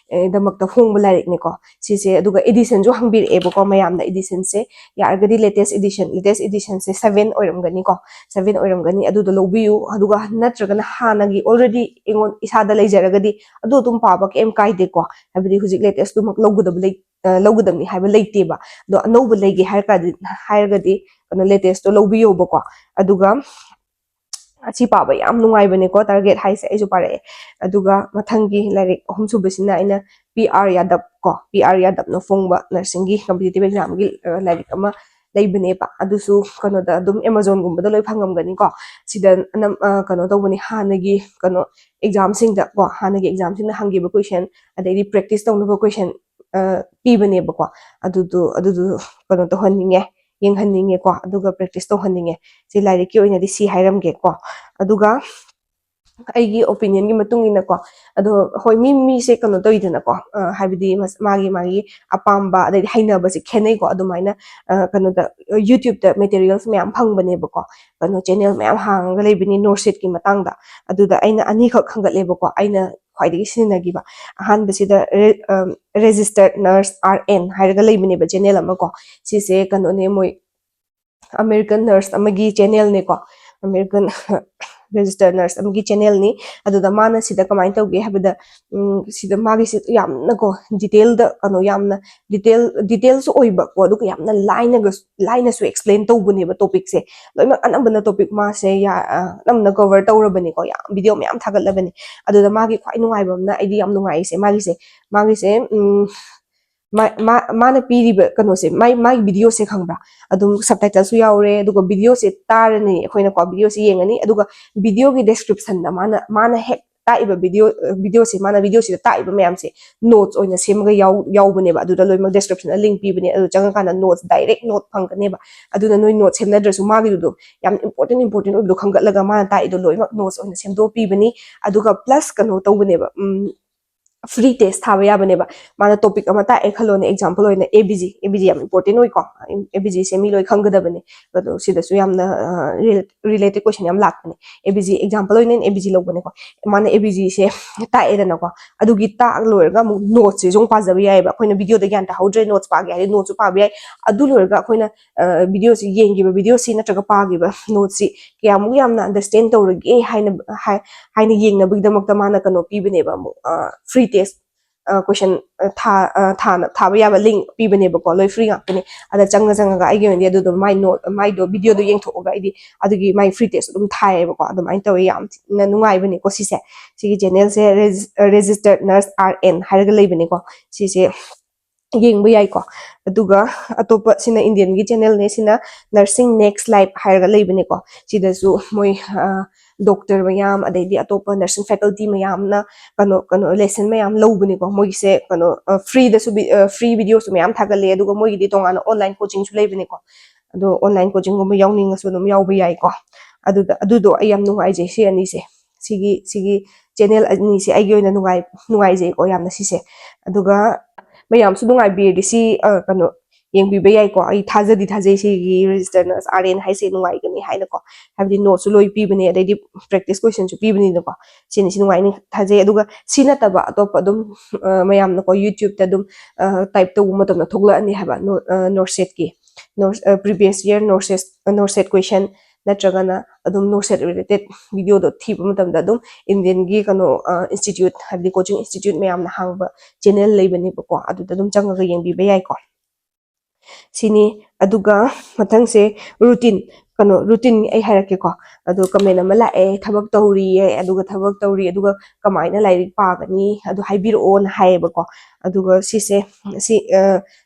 ꯗꯃꯛꯇ ꯐꯣꯡꯕ ꯂꯥꯏꯔꯤꯛꯅꯤꯀꯣ꯫ ꯁꯤꯁꯦ ꯑꯗꯨꯒ editionꯁꯨ ꯍꯪꯕꯤꯔꯛꯑꯦꯕꯀꯣ ꯃꯌꯥꯝꯅ꯫ Editionꯁꯦ ꯌꯥꯔꯒꯗꯤ latest edition, latest editionꯁꯦ seven ꯑꯣꯏꯔꯝꯒꯅꯤꯀꯣ, seven ꯑꯣꯏꯔꯝꯒꯅꯤ, ꯑꯗꯨꯗꯣ ꯂꯧꯕꯤꯌꯨ꯫ ꯑꯗꯨꯒ ꯅꯠꯇ꯭ꯔꯒꯅ ꯍꯥꯟꯅꯒꯤ already ꯑꯩꯉꯣꯟ ꯏꯁꯥꯗ ꯂꯩꯖꯔꯒꯗꯤ ꯑꯗꯨ ꯑꯗꯨꯝ ꯄꯥꯕ ꯀꯩꯝ ꯀꯥꯏꯗꯦꯀꯣ꯫ ꯍꯥꯏꯕꯗꯤ ꯍꯧꯖꯤꯛ latestꯇꯨꯃꯛ ꯂꯧꯒꯗꯕ ꯂꯩ, ꯑ, ꯂꯧꯒꯗꯕꯅꯤ ꯍꯥꯏꯕ ꯂꯩꯇꯦꯕ꯫ ꯑꯗꯣ ꯑꯅꯧꯕ ꯂꯩꯒꯦ ꯍꯥꯏꯔ ꯀꯥꯟꯗ, ꯍꯥꯏꯔꯒꯗꯤ ꯀꯩꯅꯣ latestꯇꯣ ꯂꯧꯕꯤꯌꯣꯕꯀꯣ꯫ ꯑꯗꯨꯒ ꯑꯁꯤ ꯄꯥꯕ ꯌꯥꯝ ꯅꯨꯡꯉꯥꯏꯕꯅꯦꯀꯣ, Target Highꯁꯦ ꯑꯩꯁꯨ ꯄꯥꯔꯛꯑꯦ꯫ ꯑꯗꯨꯒ ꯃꯊꯪꯒꯤ ꯂꯥꯏꯔꯤꯛ ꯑꯍꯨꯝꯁꯨꯕꯁꯤꯅ ꯑꯩꯅ P R Yadav ꯀꯣ, P R Yadavꯅ ꯐꯣꯡꯕ nursingꯒꯤ competitive examꯒꯤ, ꯑ, ꯂꯥꯏꯔꯤꯛ ꯑꯃ ꯂꯩꯕꯅꯦꯕ꯫ ꯑꯗꯨꯁꯨ ꯀꯩꯅꯣꯗ ꯑꯗꯨꯝ Amazonꯒꯨꯝꯕꯗ ꯂꯣꯏ ꯐꯪꯉꯝꯒꯅꯤꯀꯣ꯫ ꯁꯤꯗ ꯑꯅꯝ-, ꯑ, ꯀꯩꯅꯣ ꯇꯧꯕꯅꯤ, ꯍꯥꯟꯅꯒꯤ ꯀꯩꯅꯣ examꯁꯤꯡꯗ ꯀꯣ, ꯍꯥꯟꯅꯒꯤ examꯁꯤꯡꯗ ꯍꯪꯈꯤꯕ question, ꯑꯗꯩꯗꯤ practice ꯇꯧꯅꯕ question, ꯑ, ꯄꯤꯕꯅꯦꯕꯀꯣ꯫ ꯑꯗꯨꯗꯣ, ꯑꯗꯨꯗꯣ ꯀꯩꯅꯣ ꯇꯧꯍꯟꯅꯤꯡꯉꯦ, ꯌꯦꯡꯍꯟꯅꯤꯡꯉꯦꯀꯣ, ꯑꯗꯨꯒ practice ꯇꯧꯍꯟꯅꯤꯡꯉꯦ꯫ ꯁꯤ ꯂꯥꯏꯔꯤꯛꯀꯤ ꯑꯣꯏꯅꯗꯤ ꯁꯤ ꯍꯥꯏꯔꯝꯒꯦꯀꯣ꯫ ꯑꯗꯨꯒ ꯑꯩꯒꯤ opinionꯒꯤ ꯃꯇꯨꯡ ꯏꯟꯅꯀꯣ, ꯑꯗꯣ ꯍꯣꯏ, ꯃꯤ ꯃꯤꯁꯦ ꯀꯩꯅꯣ ꯇꯧꯋꯤꯗꯅꯀꯣ, ꯑ, ꯍꯥꯏꯕꯗꯤ ꯃꯁ-, ꯃꯥꯒꯤ ꯃꯥꯒꯤ ꯑꯄꯥꯝꯕ ꯑꯗꯩꯗꯤ ꯍꯩꯅꯕꯁꯦ ꯈꯦꯠꯅꯩꯀꯣ꯫ ꯑꯗꯨꯃꯥꯏꯅ, ꯑ, ꯀꯩꯅꯣꯗ, YouTubeꯇ materials ꯃꯌꯥꯝ ꯐꯪꯕꯅꯦꯕꯀꯣ, ꯀꯩꯅꯣ channel ꯃꯌꯥꯝ ꯍꯥꯡꯉꯒ ꯂꯩꯕꯅꯤ ꯅꯣꯔꯁꯦꯠꯀꯤ ꯃꯇꯥꯡꯗ꯫ ꯑꯗꯨꯗ ꯑꯩꯅ ꯑꯅꯤꯈꯛ ꯈꯟꯒꯠꯂꯦꯕꯀꯣ, ꯑꯩꯅ ꯈ꯭ꯋꯥꯏꯗꯒꯤ ꯁꯤꯖꯤꯟꯅꯈꯤꯕ꯫ ꯑꯍꯥꯟꯕꯁꯤꯗ ꯔꯦ-, ꯑ, Registered Nurse, R N ꯍꯥꯏꯔꯒ ꯂꯩꯕꯅꯦꯕ channel ꯑꯃ ꯀꯣ꯫ ꯁꯤꯁꯦ ꯀꯩꯅꯣꯅꯦ, ꯃꯣꯏ American nurse ꯑꯃꯒꯤ channelꯅꯦꯀꯣ, American registered nurse ꯑꯃꯒꯤ channelꯅꯤ꯫ ꯑꯗꯨꯗ ꯃꯥꯅ ꯁꯤꯗ ꯀꯃꯥꯏꯅ ꯇꯧꯒꯦ ꯍꯥꯏꯕꯗ, ꯎꯝ, ꯁꯤꯗ ꯃꯥꯒꯤꯁꯤ ꯌꯥꯝꯅꯀꯣ detailꯗ, ꯀꯩꯅꯣ, ꯌꯥꯝꯅ detail, detailꯁꯨ ꯑꯣꯏꯕꯀꯣ, ꯑꯗꯨꯒ ꯌꯥꯝꯅ ꯂꯥꯏꯅꯒ, ꯂꯥꯏꯅꯁꯨ explain ꯇꯧꯕꯅꯦꯕ topicꯁꯦ꯫ ꯂꯣꯏꯅꯃꯛ ꯑꯅꯝꯕꯅ topic ꯃꯥꯁꯦ ꯌꯥ-, ꯑ, ꯑꯅꯝꯕꯅ cover ꯇꯧꯔꯕꯅꯤꯀꯣ, ꯌꯥꯝ video ꯃꯌꯥꯝ ꯊꯥꯒꯠꯂꯕꯅꯤ꯫ ꯑꯗꯨꯗ ꯃꯥꯒꯤ ꯈ꯭ꯋꯥꯏ ꯅꯨꯡꯉꯥꯏꯕ ꯑꯃꯅ, ꯑꯩꯗꯤ ꯌꯥꯝ ꯅꯨꯡꯉꯥꯏꯔꯤꯁꯦ ꯃꯥꯒꯤꯁꯦ, ꯃꯥꯒꯤꯁꯦ, ꯎꯝ, ꯃꯥ-, ꯃꯥ-, ꯃꯥꯅ ꯄꯤꯔꯤꯕ ꯀꯩꯅꯣꯁꯦ, ꯃꯥꯏ, ꯃꯥꯒꯤ videoꯁꯦ ꯈꯪꯕ꯭ꯔꯥ? ꯑꯗꯨꯝ subtitleꯁꯨ ꯌꯥꯎꯔꯦ, ꯑꯗꯨꯒ videoꯁꯦ ꯇꯥꯔꯅꯤ ꯑꯩꯈꯣꯏꯅꯀꯣ, videoꯁꯦ ꯌꯦꯡꯉꯅꯤ, ꯑꯗꯨꯒ videoꯒꯤ descriptionꯗ ꯃꯥꯅ, ꯃꯥꯅ ꯍꯦꯛ ꯇꯥꯛꯏꯕ video, videoꯁꯦ, ꯃꯥꯅ videoꯁꯤꯗ ꯇꯥꯛꯏꯕ ꯃꯌꯥꯝꯁꯦ notes ꯑꯣꯏꯅ ꯁꯦꯝꯃꯒ ꯌꯥꯎ-, ꯌꯥꯎꯕꯅꯦꯕ꯫ ꯑꯗꯨꯗ ꯂꯣꯏꯅꯃꯛ descriptionꯗ link ꯄꯤꯕꯅꯦ, ꯑꯗꯨ ꯆꯪꯉꯀꯥꯟꯗ notes, direct note ꯐꯪꯒꯅꯦꯕ꯫ ꯑꯗꯨꯅ ꯅꯣꯏ notes ꯁꯦꯝꯅꯗ꯭ꯔꯁꯨ ꯃꯥꯒꯤꯗꯨꯗꯣ ꯌꯥꯝ important, important ꯑꯣꯏꯕꯗꯣ ꯈꯪꯒꯠꯂꯒ ꯃꯥꯅ ꯇꯥꯛꯏꯗꯣ ꯂꯣꯏꯅꯃꯛ notes ꯑꯣꯏꯅ ꯁꯦꯝꯗꯣꯛꯄꯤꯕꯅꯤ꯫ ꯑꯗꯨꯒ plus ꯀꯩꯅꯣ ꯇꯧꯕꯅꯦꯕ, ꯎꯝ, free test ꯊꯥꯕ ꯌꯥꯕꯅꯦꯕ꯫ ꯃꯥꯅ topic ꯑꯃ ꯇꯥꯛꯑꯦ ꯈꯜꯂꯣꯅꯦ, example ꯑꯣꯏꯅ A B G, A B G ꯌꯥꯝ important ꯑꯣꯏꯀꯣ, A B G ꯁꯦ ꯃꯤ ꯂꯣꯏ ꯈꯪꯒꯗꯕꯅꯦ꯫ ꯑꯗꯣ ꯁꯤꯗꯁꯨ ꯌꯥꯝꯅ related question ꯌꯥꯝ ꯂꯥꯛꯄꯅꯦ꯫ A B G example ꯑꯣꯏꯅ ꯑꯩꯅ A B G ꯂꯧꯕꯅꯦꯀꯣ꯫ ꯃꯥꯅ A B G ꯁꯦ ꯇꯥꯛꯑꯦꯗꯅꯀꯣ, ꯑꯗꯨꯒꯤ ꯇꯥꯛ ꯂꯣꯏꯔꯒ ꯑꯃꯨꯛ notes ꯁꯦ ꯑꯃꯨꯛ ꯄꯥꯖꯕ ꯌꯥꯏꯑꯕ꯫ ꯑꯩꯈꯣꯏꯅ video ꯗ ꯒ꯭ꯌꯥꯟ ꯇꯥꯍꯧꯗ꯭ꯔꯦ, notes ꯄꯥꯒꯦ ꯍꯥꯏꯗꯤ notes ꯁꯨ ꯄꯥꯕ ꯌꯥꯏ꯫ ꯑꯗꯨ ꯂꯣꯏꯔꯒ ꯑꯩꯈꯣꯏꯅ video ꯁꯤ ꯌꯦꯡꯈꯤꯕ video ꯁꯤ ꯅꯠꯇ꯭ꯔꯒ ꯄꯥꯈꯤꯕ notes ꯁꯤ ꯀꯌꯥꯃꯨꯛ ꯌꯥꯝꯅ understand ꯇꯧꯔꯒꯦ ꯍꯥꯏꯅ ꯍꯥꯏ- ꯍꯥꯏꯅ ꯌꯦꯡꯅꯕꯒꯤꯗꯃꯛꯇ ꯃꯥꯅ ꯀꯩꯅꯣ ꯄꯤꯕꯅꯦꯕ, ꯑꯃꯨꯛ free test question ꯊꯥ ꯊꯥꯅ ꯊꯥꯕ ꯌꯥꯕ link ꯄꯤꯕꯅꯦꯕꯀꯣ꯫ ꯂꯣꯏ free ꯉꯥꯛꯇꯅꯦ꯫ ꯑꯗ ꯆꯪꯉ ꯆꯪꯉꯒ ꯑꯩꯒꯤ ꯑꯣꯏꯅꯗꯤ ꯑꯗꯨꯗꯣ ꯃꯥꯏ ꯅꯣꯠ ꯃꯥꯏꯗꯣ video ꯗꯣ ꯌꯦꯡꯊꯣꯛꯑꯒ ꯑꯩꯗꯤ ꯑꯗꯨꯒꯤ ꯃꯥꯏ free test ꯑꯗꯨꯝ ꯊꯥꯏꯌꯦꯕꯀꯣ꯫ ꯑꯗꯨꯃꯥꯏꯅ ꯇꯧꯋꯦ, ꯌꯥꯝ ꯊꯤꯅ ꯅꯨꯡꯉꯥꯏꯕꯅꯦꯀꯣ ꯁꯤꯁꯦ꯫ ꯁꯤꯒꯤ channel ꯁꯦ registered nurse R N ꯍꯥꯏꯔꯒ ꯂꯩꯕꯅꯦꯀꯣ꯫ ꯁꯤꯁꯦ ꯌꯦꯡꯕ ꯌꯥꯏꯀꯣ꯫ ꯑꯗꯨꯒ ꯑꯇꯣꯞꯄ ꯁꯤꯅ Indian ꯒꯤ channel ꯅꯦ, ꯁꯤꯅ Nursing Next Life ꯍꯥꯏꯔꯒ ꯂꯩꯕꯅꯦꯀꯣ꯫ ꯁꯤꯗꯁꯨ ꯃꯣꯏ doctor ꯃꯌꯥꯝ, ꯑꯗꯩꯗꯤ ꯑꯇꯣꯞꯄ nursing faculty ꯃꯌꯥꯝꯅ ꯀꯩꯅꯣ ꯀꯩꯅꯣ lesson ꯃꯌꯥꯝ ꯂꯧꯕꯅꯦꯀꯣ꯫ ꯃꯣꯏꯒꯤꯁꯦ ꯀꯩꯅꯣ free ꯗꯁꯨ free video ꯁꯨ ꯃꯌꯥꯝ ꯊꯥꯒꯠꯂꯦ꯫ ꯑꯗꯨꯒ ꯃꯣꯏꯒꯤꯗꯤ ꯇꯣꯉꯥꯟꯅ online coaching ꯁꯨ ꯂꯩꯕꯅꯦꯀꯣ꯫ ꯑꯗꯣ online coaching ꯒꯨꯝꯕ ꯌꯥꯎꯅꯤꯡꯉꯁꯨ ꯑꯗꯨꯝ ꯌꯥꯎꯕ ꯌꯥꯏꯀꯣ꯫ ꯑꯗꯨꯗ ꯑꯗꯨꯗꯣ ꯑꯩ ꯌꯥꯝ ꯅꯨꯡꯉꯥꯏꯖꯩ ꯁꯤ ꯑꯅꯤꯁꯦ꯫ ꯁꯤꯒꯤ ꯁꯤꯒꯤ channel ꯑꯅꯤꯁꯦ ꯑꯩꯒꯤ ꯑꯣꯏꯅ ꯅꯨꯡꯉꯥꯏ ꯅꯨꯡꯉꯥꯏꯖꯩꯀꯣ ꯌꯥꯝꯅ ꯁꯤꯁꯦ꯫ ꯑꯗꯨꯒ ꯃꯌꯥꯝꯁꯨ ꯅꯨꯡꯉꯥꯏꯕꯤꯔꯗꯤ ꯁꯤ ꯀꯩꯅꯣ ꯌꯦꯡꯕꯤꯕ ꯌꯥꯏꯀꯣ꯫ ꯑꯩ ꯊꯥꯖꯗꯤ ꯊꯥꯖꯩ ꯁꯤꯒꯤ registered nurse R N ꯍꯥꯏꯁꯦ ꯅꯨꯡꯉꯥꯏꯒꯅꯤ ꯍꯥꯏꯅꯀꯣ꯫ ꯍꯥꯏꯕꯗꯤ note ꯁꯨ ꯂꯣꯏ ꯄꯤꯕꯅꯦ, ꯑꯗꯩꯗꯤ practice question ꯁꯨ ꯄꯤꯕꯅꯤꯅꯀꯣ꯫ ꯁꯤꯅꯤ ꯁꯤ ꯅꯨꯡꯉꯥꯏꯅꯤ ꯊꯥꯖꯩ꯫ ꯑꯗꯨꯒ ꯁꯤ ꯅꯠꯇꯕ ꯑꯇꯣꯞꯄ ꯑꯗꯨꯝ ꯃꯌꯥꯝꯅꯀꯣ YouTube ꯇ ꯑꯗꯨꯝ type ꯇꯧꯕ ꯃꯇꯝꯗ ꯊꯣꯛꯂꯛꯑꯅꯤ ꯍꯥꯏꯕ, NORCET ꯀꯤ previous year NORCET question ꯅꯠꯇ꯭ꯔꯒꯅ ꯑꯗꯨꯝ NORCET related video ꯗꯣ ꯊꯤꯕ ꯃꯇꯝꯗ ꯑꯗꯨꯝ Indian ꯒꯤ ꯀꯩꯅꯣ institute, ꯍꯥꯏꯕꯗꯤ coaching institute ꯃꯌꯥꯝꯅ ꯍꯥꯡꯕ channel ꯂꯩꯕꯅꯦꯕꯀꯣ꯫ ꯑꯗꯨꯗ ꯑꯗꯨꯝ ꯆꯪꯉꯒ ꯌꯦꯡꯕꯤꯕ ꯌꯥꯏꯀꯣ꯫ ꯁꯤꯅꯤ꯫ ꯑꯗꯨꯒ ꯃꯊꯪꯁꯦ routine, ꯀꯩꯅꯣ routine ꯑꯩ ꯍꯥꯏꯔꯛꯀꯦꯀꯣ꯫ ꯑꯗꯣ comment ꯑꯃ ꯂꯥꯛꯑꯦ, "ꯊꯕꯛ ꯇꯧꯔꯤꯌꯦ, ꯑꯗꯨꯒ ꯊꯕꯛ ꯇꯧꯔꯤ, ꯑꯗꯨꯒ ꯀꯃꯥꯏꯅ ꯂꯥꯏꯔꯤꯛ ꯄꯥꯒꯅꯤ? ꯑꯗꯨ ꯍꯥꯏꯕꯤꯔꯛꯑꯣꯅ" ꯍꯥꯏꯌꯦꯕꯀꯣ꯫ ꯑꯗꯨꯒ ꯁꯤꯁꯦ ꯁꯤ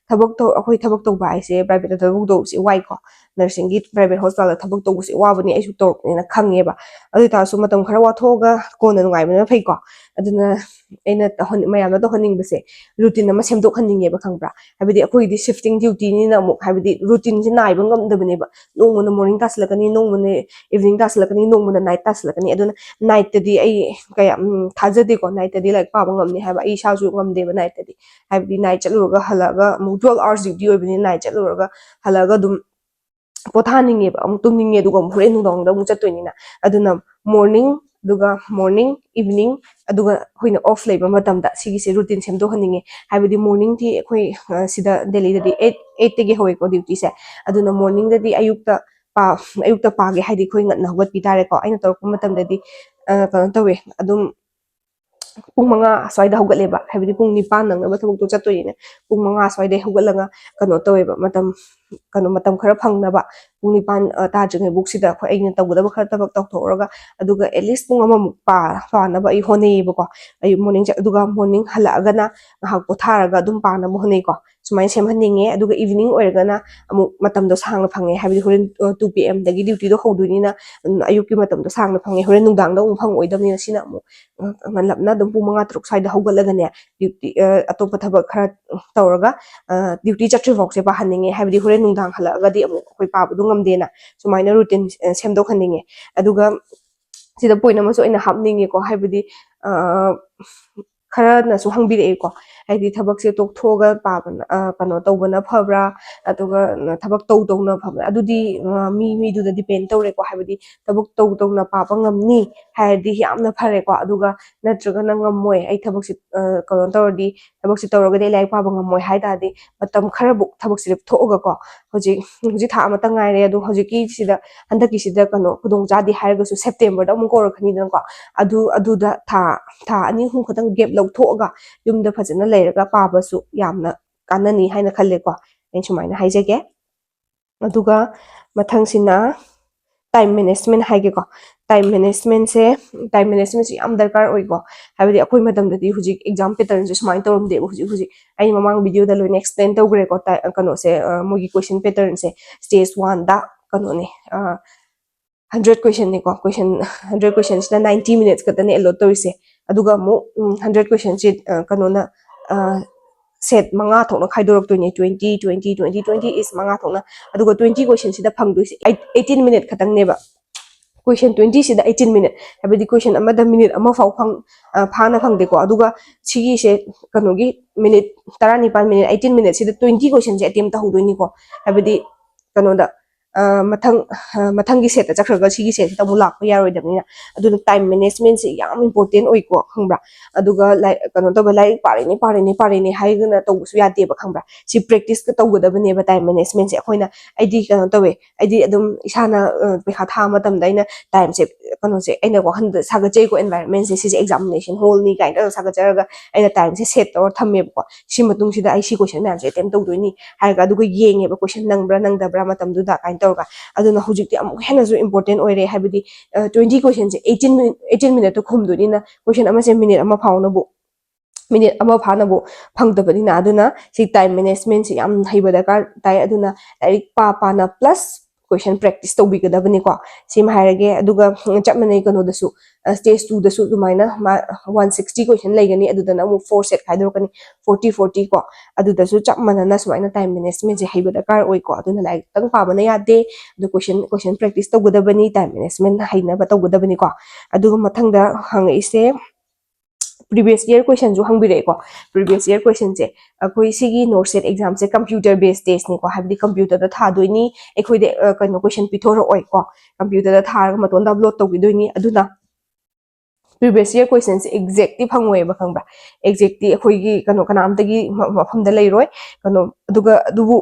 ꯊꯕꯛ ꯇꯧ ꯑꯩꯈꯣꯏ ꯊꯕꯛ ꯇꯧꯕ ꯍꯥꯏꯁꯦ private ꯇ ꯊꯕꯛ ꯇꯧꯕꯁꯦ ꯋꯥꯏꯀꯣ꯫ Nursing ꯒꯤ private hospital ꯗ ꯊꯕꯛ ꯇꯧꯕꯁꯦ ꯋꯥꯕꯅꯤ, ꯑꯩꯁꯨ ꯇꯧꯔꯛꯄꯅꯤꯅ ꯈꯪꯉꯦꯕ꯫ ꯑꯗꯨ ꯑꯣꯏꯇꯥꯔꯁꯨ ꯃꯇꯝ ꯈꯔ ꯋꯥꯊꯣꯛꯑꯒ ꯀꯣꯟꯅ ꯅꯨꯡꯉꯥꯏꯕꯅ ꯐꯩꯀꯣ꯫ ꯑꯗꯨꯅ ꯑꯩꯅ ꯃꯌꯥꯝꯅ ꯇꯧꯍꯟꯅꯤꯡꯕꯁꯦ routine ꯑꯃ ꯁꯦꯝꯗꯣꯛꯍꯟꯅꯤꯡꯉꯦꯕ, ꯈꯪꯕ꯭ꯔꯥ? ꯍꯥꯏꯕꯗꯤ ꯑꯩꯈꯣꯏꯒꯤꯗꯤ shifting duty ꯅꯤꯅ ꯑꯃꯨꯛ, ꯍꯥꯏꯕꯗꯤ routine ꯁꯦ ꯅꯥꯏꯕ ꯉꯝꯗꯕꯅꯦꯕ꯫ ꯅꯣꯡꯃꯅ morning ꯇꯥꯁꯤꯜꯂꯛꯀꯅꯤ, ꯅꯣꯡꯃꯅ evening ꯇꯥꯁꯤꯜꯂꯛꯀꯅꯤ꯫ ꯇꯥꯁꯤꯜꯂꯛꯀꯅꯤ, ꯅꯣꯡꯃꯗ ꯅꯥꯏꯠ ꯇꯥꯁꯤꯜꯂꯛꯀꯅꯤ꯫ ꯑꯗꯨꯅ ꯅꯥꯏꯠꯇꯗꯤ ꯑꯩ ꯀꯌꯥ ꯎꯝ, ꯊꯥꯖꯗꯦꯀꯣ, ꯅꯥꯏꯠꯇꯗꯤ ꯂꯥꯏꯔꯤꯛ ꯄꯥꯕ ꯉꯝꯅꯤ ꯍꯥꯏꯕ꯫ ꯑꯩ ꯏꯁꯥꯁꯨ ꯉꯝꯗꯦꯕ ꯅꯥꯏꯠꯇꯗꯤ, ꯍꯥꯏꯕꯗꯤ ꯅꯥꯏꯠ ꯆꯠꯂꯨꯔꯒ ꯍꯜꯂꯛꯑꯒ ꯑꯃꯨꯛ twelve hours duty ꯑꯣꯏꯕꯅꯤꯅ ꯅꯥꯏꯠ ꯆꯠꯂꯨꯔꯒ ꯍꯜꯂꯛꯑꯒ ꯑꯗꯨꯝ ꯄꯣꯊꯥꯅꯤꯡꯉꯦꯕ, ꯑꯃꯨꯛ ꯇꯨꯝꯅꯤꯡꯉꯦ, ꯑꯗꯨꯒ ꯑꯃꯨꯛ ꯍꯣꯔꯦꯟ ꯅꯨꯡꯗꯥꯡꯗ ꯑꯃꯨꯛ ꯆꯠꯇꯣꯏꯅꯤꯅ꯫ ꯑꯗꯨꯅ morning, ꯑꯗꯨꯒ morning, evening, ꯑꯗꯨꯒ ꯑꯩꯈꯣꯏꯅ off ꯂꯩꯕ ꯃꯇꯝꯗ ꯁꯤꯒꯤꯁꯦ routine ꯁꯦꯝꯗꯣꯛꯍꯟꯅꯤꯡꯉꯦ꯫ ꯍꯥꯏꯕꯗꯤ morningꯗꯤ ꯑꯩꯈꯣꯏ ꯑ, ꯁꯤꯗ ꯗꯦꯜꯂꯤꯗꯗꯤ eight eightꯇꯒꯤ ꯍꯧꯋꯦꯀꯣ dutyꯁꯦ꯫ ꯑꯗꯨꯅ morningꯗꯗꯤ ꯑꯌꯨꯛꯇ ꯄꯥ ꯑꯌꯨꯛꯇ ꯄꯥꯒꯦ ꯍꯥꯏꯗꯤ ꯑꯩꯈꯣꯏ ꯉꯟꯅ ꯍꯧꯒꯠꯄꯤ ꯇꯥꯔꯦꯀꯣ꯫ ꯑꯩꯅ ꯇꯧꯔꯛꯄ ꯃꯇꯝꯗꯗꯤ ꯑ, ꯀꯩꯅꯣ ꯇꯧꯋꯦ, ꯑꯗꯨꯝ ꯄꯨꯡ ꯃꯉꯥ ꯑꯁ꯭ꯋꯥꯏꯗ ꯍꯧꯒꯠꯂꯦꯕ, ꯍꯥꯏꯕꯗꯤ ꯄꯨꯡ ꯅꯤꯄꯥꯟ ꯅꯪꯅꯕ ꯊꯕꯛꯇꯣ ꯆꯠꯇꯣꯏꯅꯤꯅ ꯄꯨꯡ ꯃꯉꯥ ꯑꯁ꯭ꯋꯥꯏꯗ ꯍꯧꯒꯠꯂꯒ ꯀꯩꯅꯣ ꯇꯧꯋꯦꯕ, ꯃꯇꯝ ꯀꯩꯅꯣ ꯃꯇꯝ ꯈꯔ ꯐꯪꯅꯕ ꯄꯨꯡ ꯅꯤꯄꯥꯟ ꯑ, ꯇꯥꯗ꯭ꯔꯤꯉꯩ ꯕꯨꯛꯁꯤꯗ ꯑꯩꯈꯣꯏ ꯑꯩꯅ ꯇꯧꯒꯗꯕ ꯈꯔ ꯊꯕꯛ ꯇꯧꯊꯣꯛꯎꯔꯒ ꯑꯗꯨꯒ at least ꯄꯨꯡ ꯑꯃꯃꯨꯛ ꯄꯥ ꯄꯥꯅꯕ ꯑꯩ ꯍꯣꯠꯅꯩꯌꯦꯕꯀꯣ꯫ ꯑꯌꯨꯛ morning ꯆꯠ ꯑꯗꯨꯒ morning ꯍꯜꯂꯛꯑꯒꯅ ꯉꯥꯏꯍꯥꯛ ꯄꯣꯊꯥꯔꯒ ꯑꯗꯨꯝ ꯄꯥꯅꯕ ꯍꯣꯠꯅꯩꯀꯣ꯫ ꯁꯨꯃꯥꯏꯅ ꯁꯦꯝꯍꯟꯅꯤꯡꯉꯦ꯫ ꯑꯗꯨꯒ evening ꯑꯣꯏꯔꯒꯅ ꯑꯃꯨꯛ ꯃꯇꯝꯗꯣ ꯁꯥꯡꯅ ꯐꯪꯉꯦ, ꯍꯥꯏꯕꯗꯤ ꯍꯣꯔꯦꯟ two P M ꯗꯒꯤ dutyꯗꯣ ꯍꯧꯗꯣꯏꯅꯤꯅ ꯎꯝ, ꯑꯌꯨꯛꯀꯤ ꯃꯇꯝꯗꯣ ꯁꯥꯡꯅ ꯐꯪꯉꯦ, ꯍꯣꯔꯦꯟ ꯅꯨꯡꯗꯥꯡꯗ ꯑꯃꯨꯛ ꯐꯪꯉꯛꯑꯣꯏꯗꯕꯅꯤꯅ ꯁꯤꯅ ꯑꯃꯨꯛ ꯑ, ꯉꯟꯂꯞꯅ ꯑꯗꯨꯝ ꯄꯨꯡ ꯃꯉꯥ ꯇꯔꯨꯛ ꯁ꯭ꯋꯥꯏꯗ ꯍꯧꯒꯠꯂꯒꯅꯦ duty ꯑ, ꯑꯇꯣꯞꯄ ꯊꯕꯛ ꯈꯔ ꯇꯧꯔꯒ duty ꯆꯠꯇ꯭ꯔꯤ ꯐꯥꯎꯁꯦ ꯄꯥꯍꯟꯅꯤꯡꯉꯦ, ꯍꯥꯏꯕꯗꯤ ꯍꯣꯔꯦꯟ ꯅꯨꯡꯗꯥꯡ ꯍꯜꯂꯛꯑꯒꯗꯤ ꯑꯃꯨꯛ ꯑꯩꯈꯣꯏ ꯄꯥꯕꯗꯣ ꯉꯝꯗꯦꯅ꯫ ꯁꯨꯃꯥꯏꯅ routine ꯁꯦꯝꯗꯣꯛꯍꯟꯅꯤꯡꯉꯦ꯫ ꯑꯗꯨꯒ ꯁꯤꯗ point ꯑꯃꯁꯨ ꯑꯩꯅ ꯍꯥꯞꯅꯤꯡꯉꯦꯀꯣ, ꯍꯥꯏꯕꯗꯤ ꯑ, ꯈꯔꯅꯁꯨ ꯍꯪꯕꯤꯔꯛꯑꯦꯀꯣ, ꯍꯥꯏꯗꯤ ꯊꯕꯛꯁꯦ ꯇꯣꯛꯊꯣꯛꯑꯒ ꯄꯥꯕꯅ ꯑ, ꯀꯩꯅꯣ ꯇꯧꯕꯅ ꯐꯕ꯭ꯔꯥ, ꯑꯗꯨꯒ ꯊꯕꯛ ꯇꯧ ꯇꯧꯅ ꯐꯕ꯭ꯔꯥ? ꯑꯗꯨꯗꯤ ꯑ, ꯃꯤ ꯃꯤꯗꯨꯗ depend ꯇꯧꯔꯦꯀꯣ, ꯍꯥꯏꯕꯗꯤ ꯊꯕꯛ ꯇꯧ ꯇꯧꯅ ꯄꯥꯕ ꯉꯝꯅꯤ ꯍꯥꯏꯔꯗꯤ ꯌꯥꯝꯅ ꯐꯔꯦꯀꯣ꯫ ꯑꯗꯨꯒ ꯅꯠꯇ꯭ꯔꯒꯅ ꯉꯝꯃꯣꯏ, ꯑꯩ ꯊꯕꯛꯁꯤ ꯑ, ꯀꯩꯅꯣ ꯇꯧꯔꯗꯤ, ꯊꯕꯛꯁꯤ ꯇꯧꯔꯒꯗꯤ ꯑꯩ ꯂꯥꯏꯔꯤꯛ ꯄꯥꯕ ꯉꯝꯃꯣꯏ ꯍꯥꯏ ꯇꯥꯔꯗꯤ ꯃꯇꯝ ꯈꯔꯕꯨ ꯊꯕꯛꯁꯤ ꯂꯦꯞꯊꯣꯛꯑꯒꯀꯣ, ꯍꯧꯖꯤꯛ ꯍꯧꯖꯤꯛ ꯊꯥ ꯑꯃꯇ ꯉꯥꯏꯔꯦ, ꯑꯗꯣ ꯍꯧꯖꯤꯛꯀꯤꯁꯤꯗ ꯍꯟꯗꯛꯀꯤꯁꯤꯗ ꯀꯩꯅꯣ ꯈꯨꯗꯣꯡ ꯆꯥꯗꯦ ꯍꯥꯏꯔꯒꯁꯨ Septemberꯗ ꯑꯃꯨꯛ ꯀꯧꯔꯛꯀꯅꯤꯗꯅꯀꯣ꯫ ꯑꯗꯨ ꯑꯗꯨꯗ ꯊꯥ ꯊꯥ ꯑꯅꯤ ꯑꯍꯨꯝ ꯈꯛꯇꯪ gap ꯂꯧꯊꯣꯛꯑꯒ ꯌꯨꯝꯗ ꯐꯖꯅ ꯂꯩꯔꯒ ꯄꯥꯕꯁꯨ ꯌꯥꯝꯅ ꯀꯥꯟꯅꯅꯤ ꯍꯥꯏꯅ ꯈꯜꯂꯦꯀꯣ꯫ ꯑꯩ ꯁꯨꯃꯥꯏꯅ ꯍꯥꯏꯖꯒꯦ꯫ ꯑꯗꯨꯒ ꯃꯊꯪꯁꯤꯅ time management ꯍꯥꯏꯒꯦꯀꯣ꯫ Time managementꯁꯦ time managementꯁꯦ ꯌꯥꯝ ꯗꯔꯀꯥꯔ ꯑꯣꯏꯀꯣ꯫ ꯍꯥꯏꯕꯗꯤ ꯑꯩꯈꯣꯏ ꯃꯇꯝꯗꯗꯤ ꯍꯧꯖꯤꯛ exam patternꯁꯦ ꯁꯨꯃꯥꯏꯅ ꯇꯧꯔꯝꯗꯦꯕ꯫ ꯍꯧꯖꯤꯛ ꯍꯧꯖꯤꯛ ꯑꯩ ꯃꯃꯥꯡ videoꯗ ꯂꯣꯏꯅ explain ꯇꯧꯈ꯭ꯔꯦꯀꯣ꯫ ꯇꯥꯏ- ꯀꯩꯅꯣꯁꯦ ꯑ, ꯃꯣꯏꯒꯤ question patternꯁꯦ stage oneꯗ ꯀꯩꯅꯣꯅꯦ ꯑ, hundred questionꯅꯦꯀꯣ꯫ Question hundred questionꯁꯤꯗ ninety minutes ꯈꯛꯇꯅꯦ allot ꯇꯧꯔꯤꯁꯦ꯫ ꯑꯗꯨꯒ ꯑꯃꯨꯛ ꯎꯝ, hundred questionꯁꯦ ꯑ, ꯀꯩꯅꯣꯅ ꯑ, set ꯃꯉꯥ ꯊꯣꯛꯅ ꯈꯥꯏꯗꯣꯔꯛꯇꯣꯏꯅꯦ꯫ Twenty twenty twenty twenty is ꯃꯉꯥ ꯊꯣꯛꯅ꯫ ꯑꯗꯨꯒ twenty questionꯁꯤꯗ ꯐꯪꯗꯣꯏꯁꯦ eight- eighteen minute ꯈꯛꯇꯪꯅꯦꯕ꯫ ꯀꯣꯏꯁꯟ ꯇ꯭ꯋꯦꯟꯇꯤꯁꯤꯗ ꯑꯩꯠꯇꯤꯟ ꯃꯤꯅꯤꯠ, ꯍꯥꯏꯕꯗꯤ ꯀꯣꯏꯁꯟ ꯑꯃꯗ ꯃꯤꯅꯤꯠ ꯑꯃ ꯐꯥꯎ ꯐꯪ ꯐꯥꯅ ꯐꯪꯗꯦꯀꯣ꯫ ꯑꯗꯨꯒ ꯁꯤꯒꯤꯁꯦ ꯀꯩꯅꯣꯒꯤ ꯃꯤꯅꯤꯠ ꯇꯔꯥꯅꯤꯄꯥꯟ, ꯃꯤꯅꯤꯠ ꯑꯩꯠꯇꯤꯟ ꯃꯤꯅꯤꯠꯁꯤꯗ ꯇ꯭ꯋꯦꯟꯇꯤ ꯀꯣꯏꯁꯟꯁꯦ ꯑꯦꯇꯦꯝ ꯇꯧꯍꯧꯗꯣꯏꯅꯤꯀꯣ꯫ ꯍꯥꯏꯕꯗꯤ ꯀꯩꯅꯣꯗ ꯃꯊꯪ ꯃꯊꯪꯒꯤ ꯁꯦꯠꯇ ꯆꯠꯈ꯭ꯔꯒ ꯁꯤꯒꯤ ꯁꯦꯠꯁꯤꯗ ꯑꯃꯨꯛ ꯂꯥꯛꯄ ꯌꯥꯔꯣꯏꯗꯕꯅꯤꯅ꯫ ꯑꯗꯨꯅ ꯇꯥꯏꯝ ꯃꯦꯅꯦꯖꯃꯦꯟꯁꯦ ꯌꯥꯝ ꯏꯝꯄꯣꯔꯇꯦꯟ ꯑꯣꯏꯀꯣ, ꯈꯪꯕ꯭ꯔꯥ? ꯑꯗꯨꯒ ꯀꯩꯅꯣ ꯇꯧꯕ, ꯂꯥꯏꯔꯤꯛ ꯄꯥꯔꯤꯅꯤ ꯄꯥꯔꯤꯅꯤ ꯄꯥꯔꯤꯅꯤ ꯍꯥꯏꯗꯅ ꯇꯧꯕꯁꯨ ꯌꯥꯗꯦꯕ, ꯈꯪꯕ꯭ꯔꯥ? ꯁꯤ ꯄ꯭ꯔꯦꯛꯇꯤꯁꯀ ꯇꯧꯒꯗꯕꯅꯦꯕ ꯇꯥꯏꯝ ꯃꯦꯅꯦꯖꯃꯦꯟꯁꯦ꯫ ꯑꯩꯈꯣꯏꯅ, ꯑꯩꯗꯤ ꯀꯩꯅꯣ ꯇꯧꯋꯦ, ꯑꯩꯗꯤ ꯑꯗꯨꯝ ꯏꯁꯥꯅ ꯄꯩꯈꯥ ꯊꯥꯕ ꯃꯇꯝꯗ ꯑꯩꯅ ꯇꯥꯏꯝꯁꯦ, ꯀꯩꯅꯣꯁꯦ, ꯑꯩꯅ ꯋꯥꯈꯜꯗ ꯁꯥꯒꯠꯆꯩꯀꯣ, ꯑꯦꯟꯚꯥꯏꯔꯣꯟꯃꯦꯟꯁꯦ, ꯁꯤꯁꯦ ꯑꯦꯛꯖꯥꯃꯤꯅꯦꯁꯟ ꯍꯣꯜꯅꯤ ꯀꯥꯏꯅ ꯇꯧꯔꯒ ꯁꯥꯒꯠꯆꯔꯒ ꯑꯩꯅ ꯇꯥꯏꯝꯁꯦ ꯁꯦꯠ ꯇꯧꯔ ꯊꯝꯃꯦꯕꯀꯣ꯫ ꯁꯤ ꯃꯇꯨꯡꯁꯤꯗ ꯑꯩ ꯁꯤ ꯀꯣꯏꯁꯟ ꯃꯌꯥꯝꯁꯦ ꯑꯦꯇꯦꯝ ꯇꯧꯗꯣꯏꯅꯤ ꯍꯥꯏꯔꯒ, ꯑꯗꯨꯒ ꯌꯦꯡꯉꯦꯕ ꯀꯣꯏꯁꯟ ꯅꯪꯕ꯭ꯔꯥ ꯅꯪꯗꯕ꯭ꯔꯥ ꯃꯇꯝꯗꯨꯗ ꯀꯥꯏꯅ ꯇꯧꯔꯒ꯫ ꯑꯗꯨꯅ ꯍꯧꯖꯤꯛꯇꯤ ꯑꯃꯨꯛ ꯍꯦꯟꯅꯁꯨ ꯏꯝꯄꯣꯔꯇꯦꯟ ꯑꯣꯏꯔꯦ, ꯍꯥꯏꯕꯗꯤ ꯇ꯭ꯋꯦꯟꯇꯤ ꯀꯣꯏꯁꯟꯁꯦ ꯑꯩꯠꯇꯤꯟ ꯃꯤꯅꯤꯠ, ꯑꯩꯠꯇꯤꯟ ꯃꯤꯅꯤꯠꯇ ꯈꯨꯝꯗꯣꯏꯅꯤꯅ ꯀꯣꯏꯁꯟ ꯑꯃꯁꯦ ꯃꯤꯅꯤꯠ ꯑꯃ ꯐꯥꯎꯅꯕꯨ ꯃꯤꯅꯤꯠ ꯑꯃ ꯐꯥꯅꯕꯨ ꯐꯪꯗꯕꯅꯤꯅ꯫ ꯑꯗꯨꯅ ꯁꯤ ꯇꯥꯏꯝ ꯃꯦꯅꯦꯖꯃꯦꯟꯁꯤ ꯌꯥꯝ ꯍꯩꯕ ꯗꯔꯀꯥꯔ ꯇꯥꯏ꯫ ꯑꯗꯨꯅ ꯂꯥꯏꯔꯤꯛ ꯄꯥ ꯄꯥꯅ ꯄ꯭ꯂꯁ ꯀꯣꯏꯁꯟ ꯄ꯭ꯔꯦꯛꯇꯤꯁ ꯇꯧꯕꯤꯒꯗꯕꯅꯤꯀꯣ꯫ ꯁꯤꯃ ꯍꯥꯏꯔꯒꯦ꯫ ꯑꯗꯨꯒ ꯆꯞ ꯃꯥꯟꯅꯩ ꯀꯩꯅꯣꯗꯁꯨ, ꯁ꯭ꯇꯦꯖ ꯇꯨꯗꯁꯨ ꯑꯗꯨꯃꯥꯏꯅ ꯋꯥꯟ ꯁꯤꯛꯁꯇꯤ ꯀꯣꯏꯁꯟ ꯂꯩꯒꯅꯤ, ꯑꯗꯨꯗꯅ ꯑꯃꯨꯛ ꯐꯣꯔ ꯁꯦꯠ ꯈꯥꯏꯗꯣꯔꯛꯀꯅꯤ, ꯐꯣꯔꯇꯤ ꯐꯣꯔꯇꯤ ꯀꯣ꯫ ꯑꯗꯨꯗꯁꯨ ꯆꯞ ꯃꯥꯟꯅꯅ ꯁꯨꯃꯥꯏꯅ ꯇꯥꯏꯝ ꯃꯦꯅꯦꯖꯃꯦꯟꯁꯦ ꯍꯩꯕ ꯗꯔꯀꯥꯔ ꯑꯣꯏꯀꯣ꯫ ꯑꯗꯨꯅ ꯂꯥꯏꯔꯤꯛꯇꯪ ꯄꯥꯕꯅ ꯌꯥꯗꯦ, ꯑꯗꯨ ꯀꯣꯏꯁꯟ ꯀꯣꯏꯁꯟ ꯄ꯭ꯔꯦꯛꯇꯤꯁ ꯇꯧꯒꯗꯕꯅꯤ, ꯇꯥꯏꯝ ꯃꯦꯅꯦꯖꯃꯦꯟ ꯍꯩꯅꯕ ꯇꯧꯒꯗꯕꯅꯤꯀꯣ꯫ ꯑꯗꯨꯒ ꯃꯊꯪꯗ ꯍꯪꯉꯛꯏꯁꯦ, ꯄ꯭ꯔꯤꯚꯤꯌꯁ ꯏꯌꯔ ꯀꯣꯏꯁꯟꯁꯨ ꯍꯪꯕꯤꯔꯛꯑꯦꯀꯣ꯫ ꯄ꯭ꯔꯤꯚꯤꯌꯁ ꯏꯌꯔ ꯀꯣꯏꯁꯟꯁꯦ, ꯑꯩꯈꯣꯏ ꯁꯤꯒꯤ ꯅꯣꯔꯠ ꯁꯦꯠ ꯑꯦꯛꯖꯥꯝꯁꯦ ꯀꯝꯄ꯭ꯌꯨꯇꯔ ꯕꯦꯁ ꯇꯦꯁꯅꯤꯀꯣ, ꯍꯥꯏꯕꯗꯤ ꯀꯝꯄ꯭ꯌꯨꯇꯔꯗ ꯊꯥꯗꯣꯏꯅꯤ꯫ ꯑꯩꯈꯣꯏꯗ ꯀꯩꯅꯣ ꯀꯣꯏꯁꯟ ꯄꯤꯊꯣꯔꯛꯑꯣꯏꯀꯣ, ꯀꯝꯄ꯭ꯌꯨꯇꯔꯗ ꯊꯥꯔꯒ ꯃꯇꯣꯟꯗ ꯑꯞꯂꯣꯗ ꯇꯧꯈꯤꯗꯣꯏꯅꯤ꯫ ꯑꯗꯨꯅ ꯄ꯭ꯔꯤꯚꯤꯌꯁ ꯏꯌꯔ ꯀꯣꯏꯁꯟꯁꯦ ꯑꯦꯛꯖꯦꯛꯇꯤ ꯐꯪꯉꯣꯏꯕ, ꯈꯪꯕ꯭ꯔꯥ? ꯑꯦꯛꯖꯦꯛꯇꯤ ꯑꯩꯈꯣꯏꯒꯤ ꯀꯩꯅꯣ ꯀꯅꯥꯝꯇꯒꯤ ꯃꯐꯝꯗ ꯂꯩꯔꯣꯏ꯫ ꯀꯩꯅꯣ ꯑꯗꯨꯒ ꯑꯗꯨꯕꯨ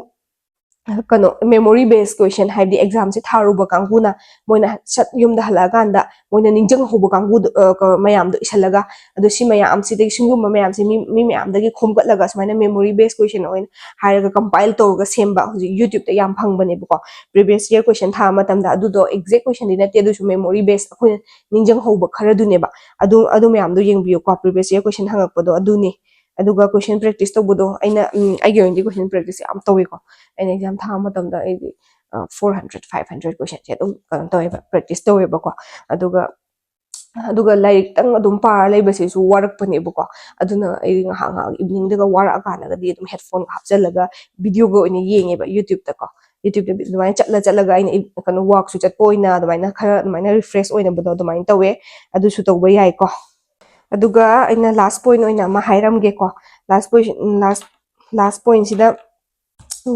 ꯀꯩꯅꯣ ꯃꯦꯃꯣꯔꯤ ꯕꯦꯁ ꯀꯣꯏꯁꯟ, ꯍꯥꯏꯕꯗꯤ ꯑꯦꯛꯖꯥꯝꯁꯦ ꯊꯥꯔꯨꯕ ꯀꯥꯡꯕꯨꯅ ꯃꯣꯏꯅ ꯁꯠ ꯌꯨꯝꯗ ꯍꯜꯂꯛꯑꯀꯥꯟꯗ ꯃꯣꯏꯅ ꯅꯤꯡꯁꯤꯡꯍꯧꯕ ꯀꯥꯡꯕꯨꯗꯣ, ꯃꯌꯥꯝꯗꯣ ꯏꯁꯜꯂꯒ, ꯑꯗꯣ ꯁꯤ ꯃꯌꯥꯝꯁꯤꯗꯒꯤ, ꯁꯤꯒꯨꯝꯕ ꯃꯌꯥꯝꯁꯦ ꯃꯤ ꯃꯤ ꯃꯌꯥꯝꯗꯒꯤ ꯈꯣꯝꯒꯠꯂꯒ ꯁꯨꯃꯥꯏꯅ ꯃꯦꯃꯣꯔꯤ ꯕꯦꯁ ꯀꯣꯏꯁꯟ ꯑꯣꯏꯅ ꯍꯥꯏꯔꯒ ꯀꯝꯄꯥꯏꯜ ꯇꯧꯔꯒ ꯁꯦꯝꯕ ꯍꯧꯖꯤꯛ ꯌꯨꯇ꯭ꯌꯨꯕꯇ ꯌꯥꯝ ꯐꯪꯕꯅꯦꯕꯀꯣ꯫ ꯄ꯭ꯔꯤꯚꯤꯌꯁ ꯏꯌꯔ ꯀꯣꯏꯁꯟ ꯊꯥꯕ ꯃꯇꯝꯗ, ꯑꯗꯨꯗꯣ ꯑꯦꯛꯖꯦꯛ ꯀꯣꯏꯁꯟꯗꯤ ꯅꯠꯇꯦ, ꯑꯗꯨꯁꯨ ꯃꯦꯃꯣꯔꯤ ꯕꯦꯁ ꯑꯩꯈꯣꯏꯅ ꯅꯤꯡꯁꯤꯡꯍꯧꯕ ꯈꯔꯗꯨꯅꯦꯕ꯫ ꯑꯗꯨ ꯑꯗꯨ ꯃꯌꯥꯝꯗꯣ ꯌꯦꯡꯕꯤꯌꯨꯀꯣ, ꯄ꯭ꯔꯤꯚꯤꯌꯁ ꯏꯌꯔ ꯀꯣꯏꯁꯟ ꯍꯪꯉꯛꯄꯗꯣ ꯑꯗꯨꯅꯤ꯫ ꯑꯗꯨꯒ ꯀꯣꯏꯁꯟ ꯄ꯭ꯔꯦꯛꯇꯤꯁ ꯇꯧꯕꯗꯣ, ꯑꯩꯅ, ꯎꯝ, ꯑꯩꯒꯤ ꯑꯣꯏꯅꯗꯤ ꯀꯣꯏꯁꯟ ꯄ꯭ꯔꯦꯛꯇꯤꯁ ꯌꯥꯝ ꯇꯧꯋꯤꯀꯣ꯫ ꯑꯩꯅ ꯑꯦꯛꯖꯥꯝ ꯊꯥꯕ ꯃꯇꯝꯗ ꯑꯩꯗꯤ ꯐꯣꯔ ꯍꯟꯗ꯭ꯔꯦꯠ, ꯐꯥꯏꯚ ꯍꯟꯗ꯭ꯔꯦꯠ ꯀꯣꯏꯁꯟꯁꯦ ꯑꯗꯨꯝ ꯀꯩꯅꯣ ꯇꯧꯋꯦꯕ, ꯄ꯭ꯔꯦꯛꯇꯤꯁ ꯇꯧꯋꯦꯕꯀꯣ꯫ ꯑꯗꯨꯒ ꯑꯗꯨꯒ ꯂꯥꯏꯔꯤꯛꯇꯪ ꯑꯗꯨꯝ ꯄꯥꯔ ꯂꯩꯕꯁꯤꯁꯨ ꯋꯥꯔꯛꯄꯅꯦꯕꯀꯣ꯫ ꯑꯗꯨꯅ ꯑꯩ ꯉꯥꯏꯍꯥꯛ ꯉꯥꯏꯍꯥꯛ ꯏꯚꯤꯅꯤꯡꯗꯒ ꯋꯥꯔꯛꯑꯀꯥꯟꯗꯒꯗꯤ ꯑꯗꯨꯝ ꯍꯦꯠꯐꯣꯟꯒ ꯍꯥꯞꯆꯜꯂꯒ ꯚꯤꯗꯤꯑꯣꯒ ꯑꯣꯏꯅ ꯌꯦꯡꯉꯦꯕ ꯌꯨꯇ꯭ꯌꯨꯕꯇꯀꯣ꯫ ꯌꯨꯇ꯭ꯌꯨꯕꯇ ꯑꯗꯨꯃꯥꯏꯅ ꯆꯠꯂ ꯆꯠꯂꯒ ꯑꯩꯅ ꯏ- ꯀꯩꯅꯣ ꯋꯥꯛꯁꯨ ꯆꯠꯄ ꯑꯣꯏꯅ ꯑꯗꯨꯃꯥꯏꯅ ꯈꯔ ꯑꯗꯨꯃꯥꯏꯅ ꯔꯤꯐ꯭ꯔꯦꯁ ꯑꯣꯏꯅꯕꯗꯣ ꯑꯗꯨꯃꯥꯏꯅ ꯇꯧꯋꯦ꯫ ꯑꯗꯨꯁꯨ ꯇꯧꯕ ꯌꯥꯏꯀꯣ꯫ ꯑꯗꯨꯒ ꯑꯩꯅ ꯂꯥꯁ ꯄꯣꯏꯟꯠ ꯑꯣꯏꯅ ꯑꯃ ꯍꯥꯏꯔꯝꯒꯦꯀꯣ꯫ ꯂꯥꯁ ꯄꯣꯏꯟ ꯂꯥꯁ ꯂꯥꯁ ꯄꯣꯏꯟꯠꯁꯤꯗ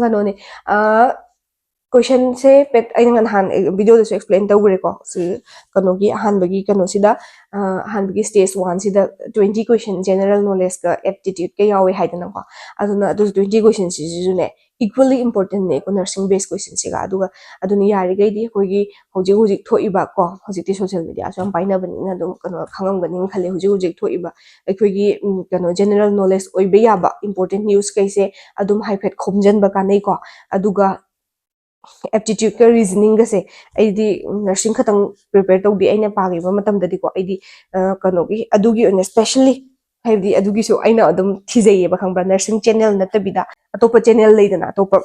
ꯀꯩꯅꯣꯅꯦ, ꯀꯣꯏꯁꯟꯁꯦ ꯑꯩꯅ ꯅꯍꯥꯟ ꯚꯤꯗꯤꯑꯣꯗꯁꯨ ꯑꯦꯛꯁꯄ꯭ꯂꯦꯟ ꯇꯧꯈ꯭ꯔꯦꯀꯣ꯫ ꯁꯤ ꯀꯩꯅꯣꯒꯤ ꯑꯍꯥꯟꯕꯒꯤ ꯀꯩꯅꯣꯁꯤꯗ ꯑꯍꯥꯟꯕꯒꯤ ꯁ꯭ꯇꯦꯖ ꯋꯥꯟꯁꯤꯗ ꯇ꯭ꯋꯦꯟꯇꯤ ꯀꯣꯏꯁꯟ ꯖꯦꯅꯔꯦꯜ ꯅꯣꯂꯦꯖꯀ ꯑꯦꯞꯇꯤꯇ꯭ꯌꯨꯠꯀ ꯌꯥꯎꯋꯦ ꯍꯥꯏꯗꯅꯀꯣ꯫ ꯑꯗꯨꯅ ꯑꯗꯨ ꯇ꯭ꯋꯦꯟꯇꯤ ꯀꯣꯏꯁꯟꯁꯤꯁꯨꯅꯦ ꯏꯀ꯭ꯋꯦꯜꯂꯤ ꯏꯝꯄꯣꯔꯇꯦꯟꯅꯦꯀꯣ ꯅꯔꯁꯤꯡ ꯕꯦꯁ ꯀꯣꯏꯁꯟꯁꯤꯒ꯫ ꯑꯗꯨꯒ ꯑꯗꯨꯅ ꯌꯥꯔꯤꯈꯩꯗꯤ ꯑꯩꯈꯣꯏꯒꯤ ꯍꯧꯖꯤꯛ ꯍꯧꯖꯤꯛ ꯊꯣꯛꯏꯕ ꯀꯣ, ꯍꯧꯖꯤꯛꯇꯤ ꯁꯣꯁꯤꯌꯦꯜ ꯃꯦꯗꯤꯌꯥꯁꯨ ꯌꯥꯝ ꯄꯥꯏꯅꯕꯅꯤꯅ ꯑꯗꯨꯝ ꯀꯩꯅꯣ ꯈꯪꯉꯝꯒꯅꯤ ꯈꯜꯂꯦ꯫ ꯍꯧꯖꯤꯛ ꯍꯧꯖꯤꯛ ꯊꯣꯛꯏꯕ ꯑꯩꯈꯣꯏꯒꯤ ꯎꯝ, ꯀꯩꯅꯣ ꯖꯦꯅꯔꯦꯜ ꯅꯣꯂꯦꯖ ꯑꯣꯏꯕ ꯌꯥꯕ ꯏꯝꯄꯣꯔꯇꯦꯟ ꯅ꯭ꯌꯨꯁ ꯀꯩꯁꯦ ꯑꯗꯨꯝ ꯍꯥꯏꯐꯦꯠ ꯈꯣꯝꯖꯤꯟꯕ ꯀꯥꯟꯅꯩꯀꯣ꯫ ꯑꯗꯨꯒ ꯑꯦꯞꯇꯤꯇ꯭ꯌꯨꯠꯀ ꯔꯤꯖꯅꯤꯡꯒꯁꯦ ꯑꯩꯗꯤ ꯅꯔꯁꯤꯡ ꯈꯛꯇꯪ ꯄ꯭ꯔꯤꯄꯦꯌꯔ ꯇꯧꯗꯦ꯫ ꯑꯩꯅ ꯄꯥꯈꯤꯕ ꯃꯇꯝꯗꯗꯤꯀꯣ, ꯑꯩꯗꯤ ꯀꯩꯅꯣꯒꯤ ꯑꯗꯨꯒꯤ ꯑꯣꯏꯅ ꯁ꯭ꯄꯦꯁꯦꯜꯂꯤ, ꯍꯥꯏꯕꯗꯤ ꯑꯗꯨꯒꯤꯁꯨ ꯑꯩꯅ ꯑꯗꯨꯝ ꯊꯤꯖꯩꯌꯦꯕ, ꯈꯪꯕ꯭ꯔꯥ? ꯅꯔꯁꯤꯡ ꯆꯦꯅꯦꯜ ꯅꯠꯇꯕꯤꯗ ꯑꯇꯣꯞꯄ ꯆꯦꯅꯦꯜ ꯂꯩꯗꯅ, ꯑꯇꯣꯞꯄ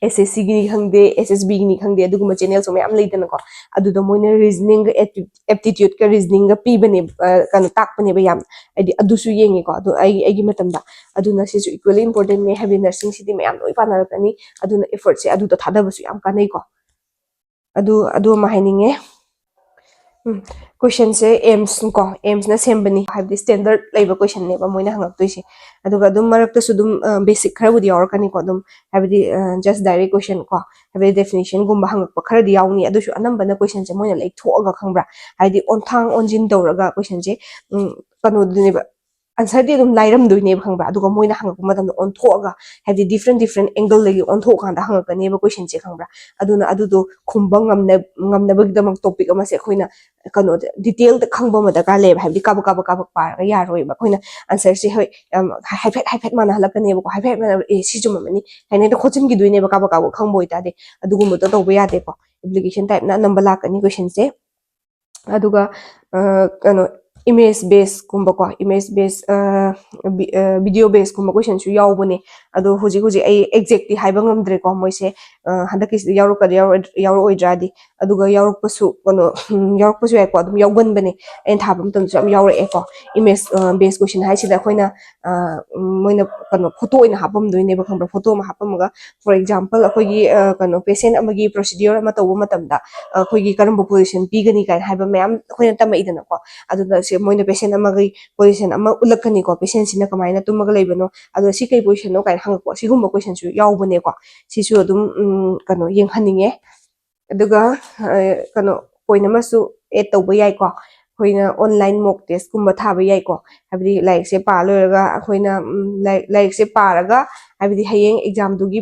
ꯑꯦꯁ ꯑꯦꯁ ꯁꯤꯒꯤꯅꯤ ꯈꯪꯗꯦ, ꯑꯦꯁ ꯑꯦꯁ ꯕꯤꯒꯤꯅꯤ ꯈꯪꯗꯦ, ꯑꯗꯨꯒꯨꯝꯕ ꯆꯦꯅꯦꯜꯁꯨ ꯃꯌꯥꯝ ꯂꯩꯗꯅꯀꯣ꯫ ꯑꯗꯨꯗ ꯃꯣꯏꯅ ꯔꯤꯖꯅꯤꯡꯒ ꯑꯦꯞꯇꯤꯇ꯭ꯌꯨꯠꯀ ꯔꯤꯖꯅꯤꯡꯒ ꯄꯤꯕꯅꯦ, ꯀꯩꯅꯣ ꯇꯥꯛꯄꯅꯦꯕ ꯌꯥꯝ꯫ ꯍꯥꯏꯗꯤ ꯑꯗꯨꯁꯨ ꯌꯦꯡꯉꯦꯀꯣ꯫ ꯑꯗꯣ ꯑꯩ ꯑꯩꯒꯤ ꯃꯇꯝꯗ ꯑꯗꯨꯅ ꯁꯤꯁꯨ ꯏꯀ꯭ꯋꯦꯜꯂꯤ ꯏꯝꯄꯣꯔꯇꯦꯟꯅꯦ꯫ ꯍꯥꯏꯕꯗꯤ ꯅꯔꯁꯤꯡꯁꯤꯗꯤ ꯃꯌꯥꯝ ꯂꯣꯏ ꯄꯥꯅꯔꯛꯀꯅꯤ꯫ ꯑꯗꯨꯅ ꯑꯦꯐꯔꯠꯁꯦ ꯑꯗꯨꯗ ꯊꯥꯗꯕꯁꯨ ꯌꯥꯝ ꯀꯥꯟꯅꯩꯀꯣ꯫ ꯑꯗꯨ ꯑꯗꯨ ꯑꯃ ꯍꯥꯏꯅꯤꯡꯉꯦ꯫ ꯎꯝ, ꯀꯣꯏꯁꯟꯁꯦ ꯑꯦꯝꯁ ꯀꯣ, ꯑꯦꯝꯁꯅ ꯁꯦꯝꯕꯅꯤ꯫ ꯍꯥꯏꯕꯗꯤ ꯁ꯭ꯇꯦꯟꯗꯔꯠ ꯂꯩꯕ ꯀꯣꯏꯁꯟꯅꯦꯕ ꯃꯣꯏꯅ ꯍꯪꯉꯛꯇꯣꯏꯁꯦ꯫ ꯑꯗꯨꯒ ꯑꯗꯨꯝ ꯃꯔꯛꯇꯁꯨ ꯑꯗꯨꯝ ꯕꯦꯁꯤꯛ ꯈꯔꯕꯨꯗꯤ ꯌꯥꯎꯔꯛꯀꯅꯤꯀꯣ꯫ ꯑꯗꯨꯝ ꯍꯥꯏꯕꯗꯤ ꯖꯁ ꯗꯥꯏꯔꯦꯛ ꯀꯣꯏꯁꯟ ꯀꯣ, ꯍꯥꯏꯕꯗꯤ ꯗꯦꯐꯤꯅꯦꯁꯟꯒꯨꯝꯕ ꯍꯪꯉꯛꯄ ꯈꯔꯗꯤ ꯌꯥꯎꯅꯤ꯫ ꯑꯗꯨꯁꯨ ꯑꯅꯝꯕꯅ ꯀꯣꯏꯁꯟꯁꯦ ꯃꯣꯏꯅ ꯂꯩꯊꯣꯛꯑꯒ, ꯈꯪꯕ꯭ꯔꯥ? ꯍꯥꯏꯗꯤ ꯑꯣꯟꯊꯥꯡ ꯑꯣꯟꯁꯤꯟ ꯇꯧꯔꯒ ꯀꯣꯏꯁꯟꯁꯦ ꯀꯩꯅꯣꯗꯨꯅꯦꯕ, ꯑꯟꯁꯔꯗꯤ ꯑꯗꯨꯝ ꯂꯥꯏꯔꯝꯗꯣꯏꯅꯦꯕ, ꯈꯪꯕ꯭ꯔꯥ? ꯑꯗꯨꯒ ꯃꯣꯏꯅ ꯍꯪꯉꯛꯄ ꯃꯇꯝꯗ ꯑꯣꯟꯊꯣꯛꯑꯒ, ꯍꯥꯏꯕꯗꯤ ꯗꯤꯐ꯭ꯔꯦꯟ ꯗꯤꯐ꯭ꯔꯦꯟ ꯑꯦꯡꯒꯜꯗꯒꯤ ꯑꯣꯟꯊꯣꯛꯑꯀꯥꯟꯗ ꯍꯪꯉꯛꯀꯅꯦꯕ ꯀꯣꯏꯁꯟꯁꯦ, ꯈꯪꯕ꯭ꯔꯥ? ꯑꯗꯨꯅ ꯑꯗꯨꯗꯣ ꯈꯨꯝꯕ ꯉꯝꯅ ꯉꯝꯅꯕꯒꯤꯗꯃꯛ ꯇꯣꯄꯤꯛ ꯑꯃꯁꯦ ꯑꯩꯈꯣꯏꯅ ꯀꯩꯅꯣꯗ ꯗꯤꯇꯦꯜꯗ ꯈꯪꯕ ꯑꯃ ꯗꯔꯀꯥꯔ ꯂꯩꯌꯦꯕ꯫ ꯍꯥꯏꯕꯗꯤ ꯀꯥꯕꯛ ꯀꯥꯕꯛ ꯀꯥꯕꯛ ꯄꯥꯔꯒ ꯌꯥꯔꯣꯏꯕ꯫ ꯑꯩꯈꯣꯏꯅ ꯑꯟꯁꯔꯁꯦ, ꯍꯣꯏ, ꯌꯥꯝ ꯍꯥꯏꯐꯦꯠ ꯍꯥꯏꯐꯦꯠ ꯃꯥꯟꯅꯍꯜꯂꯛꯀꯅꯦꯕꯀꯣ꯫ ꯍꯥꯏꯐꯦꯠ ꯍꯥꯏꯐꯦꯠ ꯃꯥꯟꯅ-, "ꯑꯦ, ꯁꯤ ꯆꯨꯝꯃꯝꯃꯅꯤ" ꯍꯥꯏꯅ ꯍꯦꯛꯇ ꯈꯣꯠꯆꯤꯟꯈꯤꯗꯣꯏꯅꯦꯕ, ꯀꯥꯕꯛ ꯀꯥꯕꯛ ꯈꯪꯕ ꯑꯣꯏꯇꯥꯔꯗꯤ꯫ ꯑꯗꯨꯒꯨꯝꯕꯗꯣ ꯇꯧꯕ ꯌꯥꯗꯦꯀꯣ꯫ ꯑꯦꯄ꯭ꯂꯤꯀꯦꯁꯟ ꯇꯥꯏꯞꯅ ꯑꯅꯝꯕ ꯂꯥꯛꯀꯅꯤ ꯀꯣꯏꯁꯟꯁꯦ꯫ ꯑꯗꯨꯒ ꯀꯩꯅꯣ, ꯏꯃꯦꯖ ꯕꯦꯁꯀꯨꯝꯕꯀꯣ, ꯏꯃꯦꯖ ꯕꯦꯁ, ꯚꯤꯗꯤꯑꯣ ꯕꯦꯁꯀꯨꯝꯕ ꯀꯣꯏꯁꯟꯁꯨ ꯌꯥꯎꯕꯅꯦ꯫ ꯑꯗꯣ ꯍꯧꯖꯤꯛ ꯍꯧꯖꯤꯛ ꯑꯩ exactly ꯍꯥꯏꯕ ꯉꯝꯗ꯭ꯔꯦꯀꯣ, ꯃꯣꯏꯁꯦ ꯍꯟꯗꯛꯀꯤꯁꯤꯗ ꯌꯥꯎꯔꯛꯀꯗ꯭ꯔꯥ ꯌꯥꯎꯔꯛꯑꯣꯏꯗ꯭ꯔꯥꯗꯤ꯫ ꯑꯗꯨꯒ ꯌꯥꯎꯔꯛꯄꯁꯨ ꯀꯩꯅꯣ ꯌꯥꯎꯔꯛꯄꯁꯨ ꯌꯥꯏꯀꯣ, ꯑꯗꯨꯝ ꯌꯥꯎꯒꯟꯕꯅꯦ꯫ ꯑꯩꯅ ꯊꯥꯕ ꯃꯇꯝꯗꯁꯨ ꯌꯥꯝ ꯌꯥꯎꯔꯛꯑꯦꯀꯣ꯫ Image based question ꯍꯥꯏꯁꯤꯗ ꯑꯩꯈꯣꯏꯅ ꯃꯣꯏꯅ ꯀꯩꯅꯣ ꯐꯣꯇꯣ ꯑꯣꯏꯅ ꯍꯥꯞꯄꯝꯗꯣꯏꯅꯦꯕ, ꯈꯪꯕ꯭ꯔꯥ? ꯐꯣꯇꯣ ꯑꯃ ꯍꯥꯞꯄꯝꯃꯒ, for example, ꯑꯩꯈꯣꯏꯒꯤ ꯀꯩꯅꯣ patient ꯑꯃꯒꯤ procedure ꯑꯃ ꯇꯧꯕ ꯃꯇꯝꯗ ꯑꯩꯈꯣꯏꯒꯤ ꯀꯔꯝꯕ position ꯄꯤꯒꯅꯤ ꯀꯥꯏꯅ ꯍꯥꯏꯕ ꯃꯌꯥꯝ ꯑꯩꯈꯣꯏꯅ ꯇꯝꯃꯛꯏꯗꯅꯀꯣ꯫ ꯑꯗꯨꯗ ꯁꯤ ꯃꯣꯏꯅ patient ꯑꯃꯒꯤ position ꯑꯃ ꯎꯠꯂꯛꯀꯅꯤꯀꯣ, patientꯁꯤꯅ ꯀꯃꯥꯏꯅ ꯇꯨꯝꯃꯒ ꯂꯩꯕꯅꯣ, ꯑꯗꯣ ꯁꯤ ꯀꯩ positionꯅꯣ ꯀꯥꯏꯅ ꯍꯪꯉꯛꯄ, ꯁꯤꯒꯨꯝꯕ questionꯁꯨ ꯌꯥꯎꯕꯅꯦꯀꯣ꯫ ꯁꯤꯁꯨ ꯑꯗꯨꯝ ꯀꯩꯅꯣ ꯌꯦꯡꯍꯟꯅꯤꯡꯉꯦ꯫ ꯑꯗꯨꯒ ꯀꯩꯅꯣ point ꯑꯃꯁꯨ add ꯇꯧꯕ ꯌꯥꯏꯀꯣ, ꯑꯩꯈꯣꯏꯅ online mock testꯀꯨꯝꯕ ꯊꯥꯕ ꯌꯥꯏꯀꯣ꯫ ꯍꯥꯏꯕꯗꯤ ꯂꯥꯏꯔꯤꯛꯁꯦ ꯄꯥ ꯂꯣꯏꯔꯒ ꯑꯩꯈꯣꯏꯅ ꯂꯥꯏꯔꯤꯛꯁꯦ ꯄꯥꯔꯒ, ꯍꯥꯏꯕꯗꯤ ꯍꯌꯦꯡ examꯗꯨꯒꯤ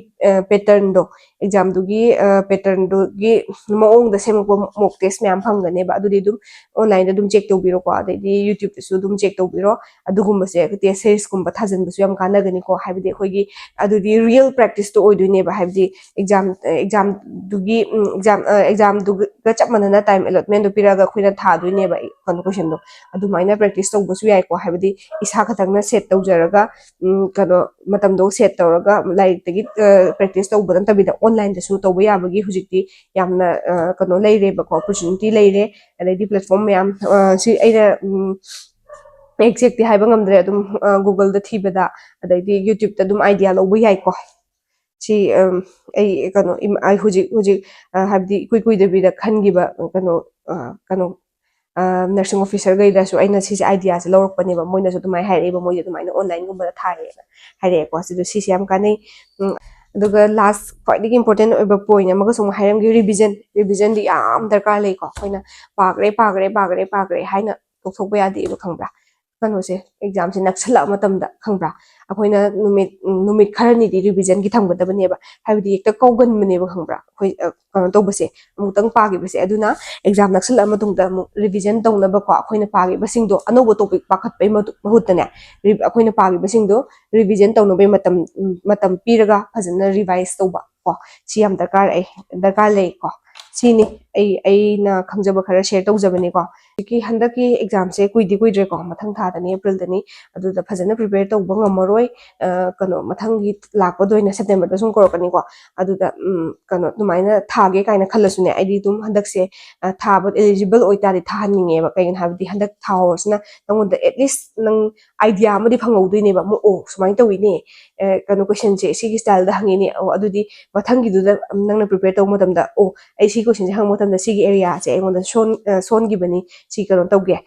patternꯗꯣ, examꯗꯨꯒꯤ patternꯗꯨꯒꯤ ꯃꯑꯣꯡꯗ ꯁꯦꯝꯃꯛꯄ mock test ꯃꯌꯥꯝ ꯐꯪꯒꯅꯦꯕ꯫ ꯑꯗꯨꯗꯤ ꯑꯗꯨꯝ onlineꯗ ꯑꯗꯨꯝ check ꯇꯧꯕꯤꯔꯣꯀꯣ, ꯑꯗꯩꯗꯤ YouTubeꯇꯁꯨ ꯑꯗꯨꯝ check ꯇꯧꯕꯤꯔꯣ꯫ ꯑꯗꯨꯒꯨꯝꯕꯁꯦ test seriesꯀꯨꯝꯕ ꯊꯥꯖꯤꯟꯕꯁꯨ ꯌꯥꯝ ꯀꯥꯟꯅꯒꯅꯤꯀꯣ꯫ ꯍꯥꯏꯕꯗꯤ ꯑꯩꯈꯣꯏꯒꯤ ꯑꯗꯨꯗꯤ real practiceꯇꯣ ꯑꯣꯏꯗꯣꯏꯅꯦꯕ꯫ ꯍꯥꯏꯕꯗꯤ exam examꯗꯨꯒꯤ exam examꯗꯨꯒ ꯆꯞ ꯃꯥꯟꯅꯅ time allotmentꯗꯣ ꯄꯤꯔꯛꯑꯒ ꯑꯩꯈꯣꯏꯅ ꯊꯥꯗꯣꯏꯅꯦꯕ ꯀꯩꯅꯣ questionꯗꯣ꯫ ꯑꯗꯨꯃꯥꯏꯅ practice ꯇꯧꯕꯁꯨ ꯌꯥꯏꯀꯣ꯫ ꯍꯥꯏꯕꯗꯤ ꯏꯁꯥ ꯈꯛꯇꯪꯅ set ꯇꯧꯖꯔꯒ ꯀꯩꯅꯣ ꯃꯇꯝꯗꯣ set ꯇꯧꯔꯒ ꯂꯥꯏꯔꯤꯛꯇꯒꯤ practice ꯇꯧꯕ ꯅꯠꯇꯕꯤꯗ onlineꯗꯁꯨ ꯇꯧꯕ ꯌꯥꯕꯒꯤ ꯍꯧꯖꯤꯛꯇꯤ ꯌꯥꯝꯅ ꯀꯩꯅꯣ ꯂꯩꯔꯦꯕꯀꯣ, opportunity ꯂꯩꯔꯦ꯫ ꯑꯗꯩꯗꯤ platform ꯃꯌꯥꯝ ꯁꯤ ꯑꯩꯅ exactꯇꯤ ꯍꯥꯏꯕ ꯉꯝꯗ꯭ꯔꯦ, ꯑꯗꯨꯝ Googleꯗ ꯊꯤꯕꯗ, ꯑꯗꯩꯗꯤ YouTubeꯇ ꯑꯗꯨꯝ idea ꯂꯧꯕ ꯌꯥꯏꯀꯣ꯫ ꯁꯤ ꯑꯩ ꯀꯩꯅꯣ ꯑꯩ ꯍꯧꯖꯤꯛ ꯍꯧꯖꯤꯛ ꯍꯥꯏꯕꯗꯤ ꯏꯀꯨꯏ ꯀꯨꯏꯗꯕꯤꯗ ꯈꯟꯈꯤꯕ ꯀꯩꯅꯣ ꯀꯩꯅꯣ nursing officerꯒꯩꯗꯁꯨ ꯑꯩꯅ ꯁꯤꯁꯦ ideaꯁꯦ ꯂꯧꯔꯛꯄꯅꯦꯕ꯫ ꯃꯣꯏꯅꯁꯨ ꯑꯗꯨꯃꯥꯏꯅ ꯍꯥꯏꯔꯛꯑꯦꯕ, ꯃꯣꯏꯁꯦ ꯑꯗꯨꯃꯥꯏꯅ onlineꯒꯨꯝꯕꯗ ꯊꯥꯏꯌꯦꯅ ꯍꯥꯏꯔꯛꯑꯦꯀꯣ꯫ ꯁꯤꯗꯣ ꯁꯤꯁꯦ ꯌꯥꯝ ꯀꯥꯟꯅꯩ꯫ ꯑꯗꯨꯒ last ꯈ꯭ꯋꯥꯏꯗꯒꯤ important ꯑꯣꯏꯕ point ꯑꯃꯒꯁꯨ ꯑꯃꯨꯛ ꯍꯥꯏꯔꯝꯒꯦ, revision꯫ Revisionꯗꯤ ꯌꯥꯝ ꯗꯔꯀꯥꯔ ꯂꯩꯀꯣ꯫ ꯑꯩꯈꯣꯏꯅ ꯄꯥꯈ꯭ꯔꯦ ꯄꯥꯈ꯭ꯔꯦ ꯄꯥꯈ꯭ꯔꯦ ꯄꯥꯈ꯭ꯔꯦ ꯍꯥꯏꯅ ꯇꯣꯛꯊꯣꯛꯄ ꯌꯥꯗꯦꯕ, ꯈꯪꯕ꯭ꯔꯥ? ꯀꯩꯅꯣꯁꯦ, examꯁꯦ ꯅꯛꯁꯜꯂꯛꯑ ꯃꯇꯝꯗ, ꯈꯪꯕ꯭ꯔꯥ, ꯑꯩꯈꯣꯏꯅ ꯅꯨꯃꯤꯠ ꯅꯨꯃꯤꯠ ꯈꯔꯅꯤꯗꯤ revisionꯒꯤ ꯊꯝꯒꯗꯕꯅꯦꯕ꯫ ꯍꯥꯏꯕꯗꯤ ꯍꯦꯛꯇ ꯀꯧꯒꯟꯕꯅꯦꯕ, ꯈꯪꯕ꯭ꯔꯥ, ꯑꯩꯈꯣꯏ ꯀꯩꯅꯣ ꯇꯧꯕꯁꯦ, ꯑꯃꯨꯛꯇꯪ ꯄꯥꯈꯤꯕꯁꯦ꯫ ꯑꯗꯨꯅ exam ꯅꯛꯁꯜꯂꯛꯑ ꯃꯇꯨꯡꯗ ꯑꯃꯨꯛ revision ꯇꯧꯅꯕꯀꯣ, ꯑꯩꯈꯣꯏꯅ ꯄꯥꯈꯤꯕꯁꯤꯡꯗꯣ ꯑꯅꯧꯕ topic ꯄꯥꯈꯠꯄꯩ ꯃꯍꯨꯠꯇꯅꯦ, ꯑꯩꯈꯣꯏꯅ ꯄꯥꯈꯤꯕꯁꯤꯡꯗꯣ revision ꯇꯧꯅꯕꯒꯤ ꯃꯇꯝ ꯃꯇꯝ ꯄꯤꯔꯒ ꯐꯖꯅ revise ꯇꯧꯕ ꯀꯣ, ꯁꯤ ꯌꯥꯝ ꯗꯔꯀꯥꯔ ꯂꯩ ꯗꯔꯀꯥꯔ ꯂꯩꯀꯣ꯫ ꯁꯤꯅꯤ ꯑꯩ ꯑꯩꯅ ꯈꯪꯖꯕ ꯈꯔ ꯁꯤꯌꯔ ꯇꯧꯖꯕꯅꯤꯀꯣ꯫ ꯍꯧꯖꯤꯛꯀꯤ ꯍꯟꯗꯛꯀꯤ ꯑꯦꯛꯖꯥꯝꯁꯦ ꯀꯨꯏꯗꯤ ꯀꯨꯏꯗ꯭ꯔꯦꯀꯣ, ꯃꯊꯪ ꯊꯥꯗꯅꯤ, ꯑꯦꯄ꯭ꯔꯤꯜꯗꯅꯤ꯫ ꯑꯗꯨꯗ ꯐꯖꯅ ꯄ꯭ꯔꯤꯄꯦꯌꯔ ꯇꯧꯕ ꯉꯝꯃꯔꯣꯏ꯫ ꯀꯩꯅꯣ, ꯃꯊꯪꯒꯤ ꯂꯥꯛꯄꯗ ꯑꯣꯏꯅ ꯁꯦꯞꯇꯦꯝꯕꯔꯗ ꯁꯨꯝ ꯀꯧꯔꯛꯀꯅꯤꯀꯣ꯫ ꯑꯗꯨꯗ ꯀꯩꯅꯣ, ꯑꯗꯨꯃꯥꯏꯅ ꯊꯥꯒꯦ ꯀꯥꯏꯅ ꯈꯜꯂꯁꯨꯅꯦ, ꯑꯩꯗꯤ ꯑꯗꯨꯝ ꯍꯟꯗꯛꯁꯦ ꯊꯥꯕ ꯑꯦꯂꯤꯖꯤꯕꯜ ꯑꯣꯏꯇꯥꯔꯗꯤ ꯊꯥꯍꯟꯅꯤꯡꯉꯦꯕ꯫ ꯀꯩꯒꯤꯅꯣ ꯍꯥꯏꯕꯗꯤ ꯍꯟꯗꯛ ꯊꯥꯍꯧꯔꯁꯤꯅ ꯅꯪꯉꯣꯟꯗ ꯑꯦꯠꯂꯤꯁ ꯅꯪ ꯑꯥꯏꯗꯤꯌꯥ ꯑꯃꯗꯤ ꯐꯪꯍꯧꯗꯣꯏꯅꯦꯕ꯫ ꯑꯃꯨꯛ, "ꯑꯣ, ꯁꯨꯃꯥꯏꯅ ꯇꯧꯋꯤꯅꯦ, ꯀꯩꯅꯣ, ꯀꯣꯏꯁꯟꯁꯦ ꯁꯤꯒꯤ ꯁ꯭ꯇꯥꯏꯜꯗ ꯍꯪꯉꯤꯅꯦ, ꯑꯣ, ꯑꯗꯨꯗꯤ ꯃꯊꯪꯒꯤꯗꯨꯗ ꯅꯪꯅ ꯄ꯭ꯔꯤꯄꯦꯌꯔ ꯇꯧꯕ ꯃꯇꯝꯗ, ꯑꯣ, ꯑꯩ ꯁꯤ ꯀꯣꯏꯁꯟꯁꯦ ꯍꯪꯕ ꯃꯇꯝꯗ ꯁꯤꯒꯤ ꯑꯦꯔꯤꯌꯥꯁꯦ ꯑꯩꯉꯣꯟꯗ ꯁꯣꯟ ꯁꯣꯟꯈꯤꯕꯅꯤ, ꯁꯤ ꯀꯩꯅꯣ ꯇꯧꯒꯦ,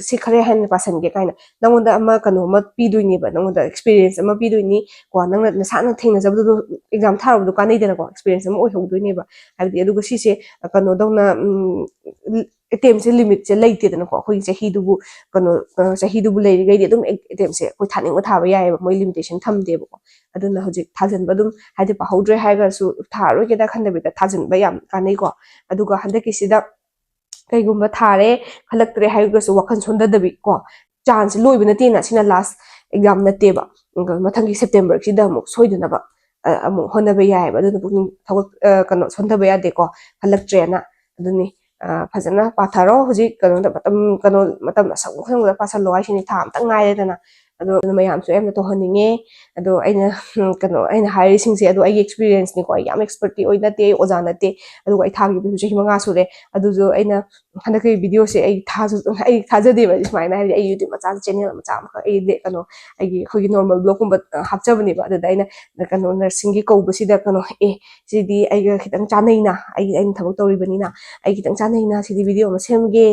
ꯁꯤ ꯈꯔ ꯍꯦꯟꯅ ꯄꯥꯁꯟꯒꯦ" ꯀꯥꯏꯅ ꯅꯪꯉꯣꯟꯗ ꯑꯃ ꯀꯩꯅꯣ ꯑꯃ ꯄꯤꯗꯣꯏꯅꯦꯕ, ꯅꯪꯉꯣꯟꯗ ꯑꯦꯛꯁꯄꯤꯔꯤꯌꯦꯟꯁ ꯑꯃ ꯄꯤꯗꯣꯏꯅꯤ ꯀꯣ꯫ ꯅꯪꯅ ꯅꯁꯥꯅ ꯊꯦꯡꯅꯖꯕꯗꯨꯗꯣ ꯑꯦꯛꯖꯥꯝ ꯊꯥꯔꯨꯕꯗꯣ ꯀꯥꯟꯅꯩꯗꯅꯀꯣ, ꯑꯦꯛꯁꯄꯤꯔꯤꯌꯦꯟꯁ ꯑꯃ ꯑꯣꯏꯍꯧꯗꯣꯏꯅꯦꯕ꯫ ꯍꯥꯏꯕꯗꯤ, ꯑꯗꯨꯒ ꯁꯤꯁꯦ ꯀꯩꯅꯣꯗꯧꯅ, ꯑꯦꯇꯦꯝꯁꯦ ꯂꯤꯃꯤꯠꯁꯦ ꯂꯩꯇꯦꯗꯅꯀꯣ꯫ ꯑꯩꯈꯣꯏꯒꯤ ꯆꯍꯤꯗꯨꯕꯨ ꯀꯩꯅꯣ, ꯆꯍꯤꯗꯨꯕꯨ ꯂꯩꯔꯤꯈꯩꯗꯤ ꯑꯗꯨꯝ ꯑꯦꯇꯦꯝꯁꯦ ꯑꯩꯈꯣꯏ ꯊꯥꯅꯤꯡꯕ ꯊꯥꯕ ꯌꯥꯏꯑꯕ, ꯃꯣꯏ ꯂꯤꯃꯤꯇꯦꯁꯟ ꯊꯝꯗꯦꯕꯀꯣ꯫ ꯑꯗꯨꯅ ꯍꯧꯖꯤꯛ ꯊꯥꯖꯤꯟꯕ ꯑꯗꯨꯝ, ꯍꯥꯏꯗꯤ, ꯄꯥꯍꯧꯗ꯭ꯔꯦ ꯍꯥꯏꯔꯒꯁꯨ, ꯊꯥꯔꯣꯏꯒꯦꯗ ꯈꯟꯗꯕꯤꯗ ꯊꯥꯖꯤꯟꯕ ꯌꯥꯝ ꯀꯥꯟꯅꯩꯀꯣ꯫ ꯑꯗꯨꯒ ꯍꯟꯗꯛꯀꯤꯁꯤꯗ ꯀꯩꯒꯨꯝꯕ ꯊꯥꯔꯦ, ꯈꯜꯂꯛꯇ꯭ꯔꯦ ꯍꯥꯏꯔꯒꯁꯨ ꯋꯥꯈꯜ ꯁꯣꯟꯊꯗꯕꯤ ꯀꯣ, ꯆꯥꯟꯁ ꯂꯣꯏꯕ ꯅꯠꯇꯦꯅ, ꯁꯤꯅ ꯂꯥꯁ ꯑꯦꯛꯖꯥꯝ ꯅꯠꯇꯦꯕ꯫ ꯑꯗꯨꯒ ꯃꯊꯪꯒꯤ ꯁꯦꯞꯇꯦꯝꯕꯔꯁꯤꯗ ꯑꯃꯨꯛ ꯁꯣꯏꯗꯅꯕ ꯑꯃꯨꯛ ꯍꯣꯠꯅꯕ ꯌꯥꯏꯑꯕ꯫ ꯑꯗꯨꯅ ꯄꯨꯛꯅꯤꯡ ꯊꯧꯒꯠ-, ꯀꯩꯅꯣ, ꯁꯣꯟꯊꯕ ꯌꯥꯗꯦꯀꯣ, ꯈꯜꯂꯛꯇ꯭ꯔꯦꯅ꯫ ꯑꯗꯨꯅꯤ, ꯐꯖꯅ ꯄꯥꯊꯔꯣ꯫ ꯍꯧꯖꯤꯛ ꯀꯩꯅꯣꯗ ꯃꯇꯝ, ꯀꯩꯅꯣ, ꯃꯇꯝ ꯑꯁꯪꯕ ꯈꯪꯕꯗ ꯄꯥꯁꯜꯂꯣ ꯍꯥꯏꯁꯤꯅꯤ, ꯊꯥ ꯑꯃꯇꯪ ꯉꯥꯏꯔꯦꯗꯅ꯫ ꯑꯗꯣ ꯑꯗꯨꯅ ꯃꯌꯥꯝꯁꯨ ꯌꯥꯝꯅ ꯇꯧꯍꯟꯅꯤꯡꯉꯦ꯫ ꯑꯗꯣ ꯑꯩꯅ, ꯀꯩꯅꯣ, ꯑꯩꯅ ꯍꯥꯏꯔꯤꯁꯤꯡꯁꯦ, ꯑꯗꯣ ꯑꯩꯒꯤ ꯑꯦꯛꯁꯄꯤꯔꯤꯌꯦꯟꯁꯅꯤꯀꯣ, ꯑꯩ ꯌꯥꯝ ꯑꯦꯛꯁꯄꯔꯠꯇꯤ ꯑꯣꯏ ꯅꯠꯇꯦ, ꯑꯩ ꯑꯣꯖꯥ ꯅꯠꯇꯦ꯫ ꯑꯗꯨꯒ ꯑꯩ ꯊꯥꯈꯤꯕꯁꯨ ꯆꯍꯤ ꯃꯉꯥ ꯁꯨꯔꯦ꯫ ꯑꯗꯨꯁꯨ ꯑꯩꯅ ꯍꯟꯗꯛꯀꯤ ꯚꯤꯗꯤꯑꯣꯁꯦ ꯑꯩ ꯊꯥꯁꯨ, ꯑꯩ ꯊꯥꯖꯗꯦꯕ ꯁꯨꯃꯥꯏꯅ, ꯍꯥꯏꯕꯗꯤ ꯑꯩ ꯌꯨꯇ꯭ꯌꯨꯕ ꯃꯆꯥ, ꯆꯦꯅꯦꯜ ꯃꯆꯥ ꯑꯃꯈꯛ, ꯑꯩ ꯀꯩꯅꯣ, ꯑꯩꯒꯤ, ꯑꯩꯈꯣꯏꯒꯤ ꯅꯣꯔꯃꯦꯜ ꯕ꯭ꯂꯣꯒꯀꯨꯝꯕ ꯍꯥꯞꯆꯕꯅꯦꯕ꯫ ꯑꯗꯨꯗ ꯑꯩꯅ ꯀꯩꯅꯣ, ꯅꯔꯁꯤꯡꯒꯤ ꯀꯧꯕꯁꯤꯗ, ꯀꯩꯅꯣ, ꯑꯦ, ꯁꯤꯗꯤ ꯑꯩꯒ ꯈꯤꯇꯪ ꯆꯥꯅꯩꯅ, ꯑꯩꯒꯤ, ꯑꯩꯅ ꯊꯕꯛ ꯇꯧꯔꯤꯕꯅꯤꯅ ꯑꯩ ꯈꯤꯇꯪ ꯆꯥꯅꯩꯅ, ꯁꯤꯗꯤ ꯚꯤꯗꯤꯑꯣ ꯑꯃ ꯁꯦꯝꯒꯦ,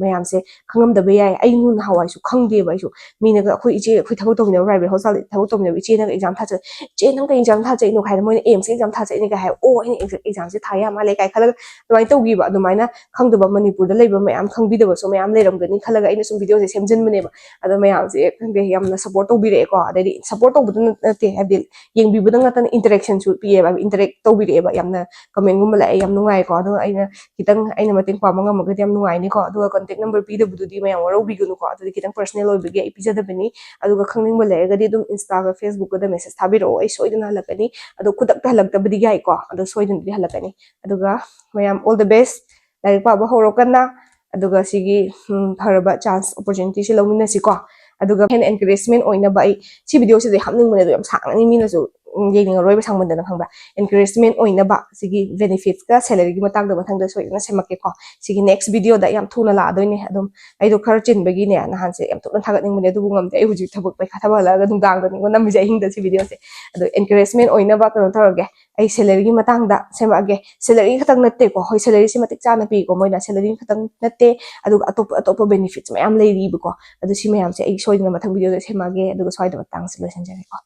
ꯃꯌꯥꯝꯁꯦ ꯈꯪꯉꯝꯗꯕ ꯌꯥꯏ꯫ ꯑꯩ ꯅꯍꯥꯟꯋꯥꯏꯁꯨ ꯈꯪꯗꯦꯕ꯫ ꯑꯩꯁꯨ ꯃꯤꯅꯒ, ꯑꯩꯈꯣꯏ ꯏꯆꯦ, ꯑꯩꯈꯣꯏ ꯊꯕꯛ ꯇꯧꯃꯤꯟꯅꯕ private hospitalꯗ ꯊꯕꯛ ꯇꯧꯃꯤꯟꯅꯕ ꯏꯆꯦꯅꯒ exam ꯊꯥ ꯆꯠ-, "ꯏꯆꯦ, ꯅꯪ ꯀꯩ exam ꯊꯥ ꯆꯠꯂꯤꯅꯣ?" ꯍꯥꯏꯅ, ꯃꯣꯏꯅ AIIMSꯀꯤ exam ꯊꯥ ꯆꯠꯂꯤꯅꯦꯒ ꯍꯥꯏ꯫ "ꯑꯣ, ꯑꯩꯅ examꯁꯦ ꯊꯥ ꯌꯥ ꯃꯥꯜꯂꯦ" ꯀꯥꯏ ꯈꯜꯂꯒ ꯑꯗꯨꯃꯥꯏꯅ ꯇꯧꯈꯤꯕ꯫ ꯑꯗꯨꯃꯥꯏꯅ ꯈꯪꯗꯕ, ꯃꯅꯤꯄꯨꯔꯗ ꯂꯩꯕ ꯃꯌꯥꯝ ꯈꯪꯕꯤꯗꯕꯁꯨ ꯃꯌꯥꯝ ꯂꯩꯔꯝꯒꯅꯤ ꯈꯜꯂꯒ ꯑꯩꯅ ꯁꯨꯝ ꯚꯤꯗꯤꯑꯣꯁꯦ ꯁꯦꯝꯖꯤꯟꯕꯅꯦꯕ꯫ ꯑꯗꯣ ꯃꯌꯥꯝꯁꯦ, ꯈꯪꯗꯦ, ꯌꯥꯝꯅ ꯁꯞꯄꯣꯔꯠ ꯇꯧꯕꯤꯔꯛꯑꯦꯀꯣ꯫ ꯑꯗꯩꯗꯤ ꯁꯞꯄꯣꯔꯠ ꯇꯧꯕꯗ ꯅꯠꯇꯦ, ꯍꯥꯏꯕꯗꯤ ꯌꯦꯡꯕꯤꯕꯗ ꯅꯠꯇꯅ interaction ꯁꯨ ꯄꯤꯌꯦꯕ, interact ꯇꯧꯕꯤꯔꯛꯑꯦꯕ꯫ ꯌꯥꯝꯅ comment ꯒꯨꯝꯕ ꯂꯥꯛꯑꯦ, ꯌꯥꯝ ꯅꯨꯡꯉꯥꯏꯀꯣ꯫ ꯑꯗꯣ ꯑꯩꯅ ꯈꯤꯇꯪ, ꯑꯩꯅ ꯃꯇꯦꯡ ꯄꯥꯡꯕ ꯉꯝꯃꯒꯗꯤ ꯌꯥꯝ ꯅꯨꯡꯉꯥꯏꯅꯤꯀꯣ꯫ ꯑꯗꯨꯒ contact number ꯄꯤꯗꯕꯗꯨꯗꯤ ꯃꯌꯥꯝ ꯋꯥꯔꯧꯕꯤꯒꯅꯨꯀꯣ, ꯑꯗꯨꯗꯤ ꯈꯤꯇꯪ personal ꯑꯣꯏꯕꯒꯤ ꯑꯩ ꯄꯤꯖꯗꯕꯅꯤ꯫ ꯑꯗꯨꯒ ꯈꯪꯅꯤꯡꯕ ꯂꯩꯔꯒꯗꯤ ꯑꯗꯨꯝ Insta-ꯒ Facebook-ꯀꯗ message ꯊꯥꯕꯤꯔꯛꯑꯣ꯫ ꯑꯩ ꯁꯣꯏꯗꯅ ꯍꯜꯂꯛꯀꯅꯤ꯫ ꯑꯗꯣ ꯈꯨꯗꯛꯇ ꯍꯜꯂꯛꯇꯕꯗꯤ ꯌꯥꯏꯀꯣ, ꯑꯗꯣ ꯁꯣꯏꯗꯅꯗꯤ ꯍꯜꯂꯛꯀꯅꯤ꯫ ꯑꯗꯨꯒ ꯃꯌꯥꯝ, all the best꯫ ꯂꯥꯏꯔꯤꯛ ꯄꯥꯕ ꯍꯧꯔꯣ ꯀꯟꯅ꯫ ꯑꯗꯨꯒ ꯁꯤꯒꯤ, ꯎꯝ, ꯐꯔꯕ chance, opportunity-ꯁꯤ ꯂꯧꯃꯤꯟꯅꯁꯤꯀꯣ꯫ ꯑꯗꯨꯒ ꯍꯦꯟꯅ encouragement ꯑꯣꯏꯅꯕ, ꯑꯩ ꯁꯤ video-ꯁꯤꯗꯤ ꯍꯥꯞꯅꯤꯡꯕꯅꯦ, ꯑꯗꯣ ꯌꯥꯝ ꯁꯥꯡꯉꯅꯤ, ꯃꯤꯅꯁꯨ, ꯎꯝ, ꯌꯦꯡꯅꯤꯡꯉꯔꯣꯏꯕ ꯁꯥꯡꯃꯟꯗꯅ, ꯈꯪꯕ꯭ꯔꯥ? Encouragement ꯑꯣꯏꯅꯕ ꯁꯤꯒꯤ benefits-ꯀ salary-ꯒꯤ ꯃꯇꯥꯡꯗ ꯃꯊꯪꯗ ꯁꯣꯏꯗꯅ ꯁꯦꯝꯃꯛꯀꯦꯀꯣ꯫ ꯁꯤꯒꯤ next video-ꯗ ꯌꯥꯝ ꯊꯨꯅ ꯂꯥꯛꯑꯗꯣꯏꯅꯦ꯫ ꯑꯗꯨꯝ ꯑꯩꯗꯣ ꯈꯔ ꯆꯤꯟꯕꯒꯤꯅꯦ, ꯅꯍꯥꯟꯁꯦ ꯌꯥꯝ ꯊꯨꯅ ꯊꯥꯒꯠꯅꯤꯡꯕꯅꯦ, ꯑꯗꯨꯕꯨ ꯉꯝꯗꯦ꯫ ꯑꯩ ꯍꯧꯖꯤꯛ ꯊꯕꯛ, ꯄꯩꯈꯥ ꯊꯥꯕ ꯍꯜꯂꯛꯑꯒ ꯅꯨꯡꯗꯥꯡꯗꯅꯤꯀꯣ ꯅꯝꯃꯤꯁꯦ, ꯑꯍꯤꯡꯗ ꯁꯤ video-ꯁꯦ꯫ ꯑꯗꯣ encouragement ꯑꯣꯏꯅꯕ ꯀꯩꯅꯣ ꯇꯧꯔꯒꯦ, ꯑꯩ salary-ꯒꯤ ꯃꯇꯥꯡꯗ ꯁꯦꯝꯃꯛꯑꯒꯦ꯫ Salary ꯈꯛꯇꯪ ꯅꯠꯇꯦꯀꯣ, ꯍꯣꯏ, salary-ꯁꯤ ꯃꯇꯤꯛ ꯆꯥꯅ ꯄꯤꯀꯣ ꯃꯣꯏꯅ꯫ Salary ꯈꯛꯇꯪ ꯅꯠꯇꯦ, ꯑꯗꯨꯒ ꯑꯇꯣꯞꯄ ꯑꯇꯣꯞꯄ benefits ꯃꯌꯥꯝ ꯂꯩꯔꯤꯕꯀꯣ꯫ ꯑꯗꯨ ꯁꯤ ꯃꯌꯥꯝꯁꯦ ꯑꯩ ꯁꯣꯏꯗꯅ ꯃꯊꯪ video-ꯗ ꯁꯦꯝꯃꯛꯑꯒꯦ꯫ ꯑꯗꯨꯒ ꯁ꯭ꯋꯥꯏꯗ ꯃꯇꯥꯡꯁꯦ ꯂꯣꯏꯁꯤꯟꯖꯔꯦꯀꯣ꯫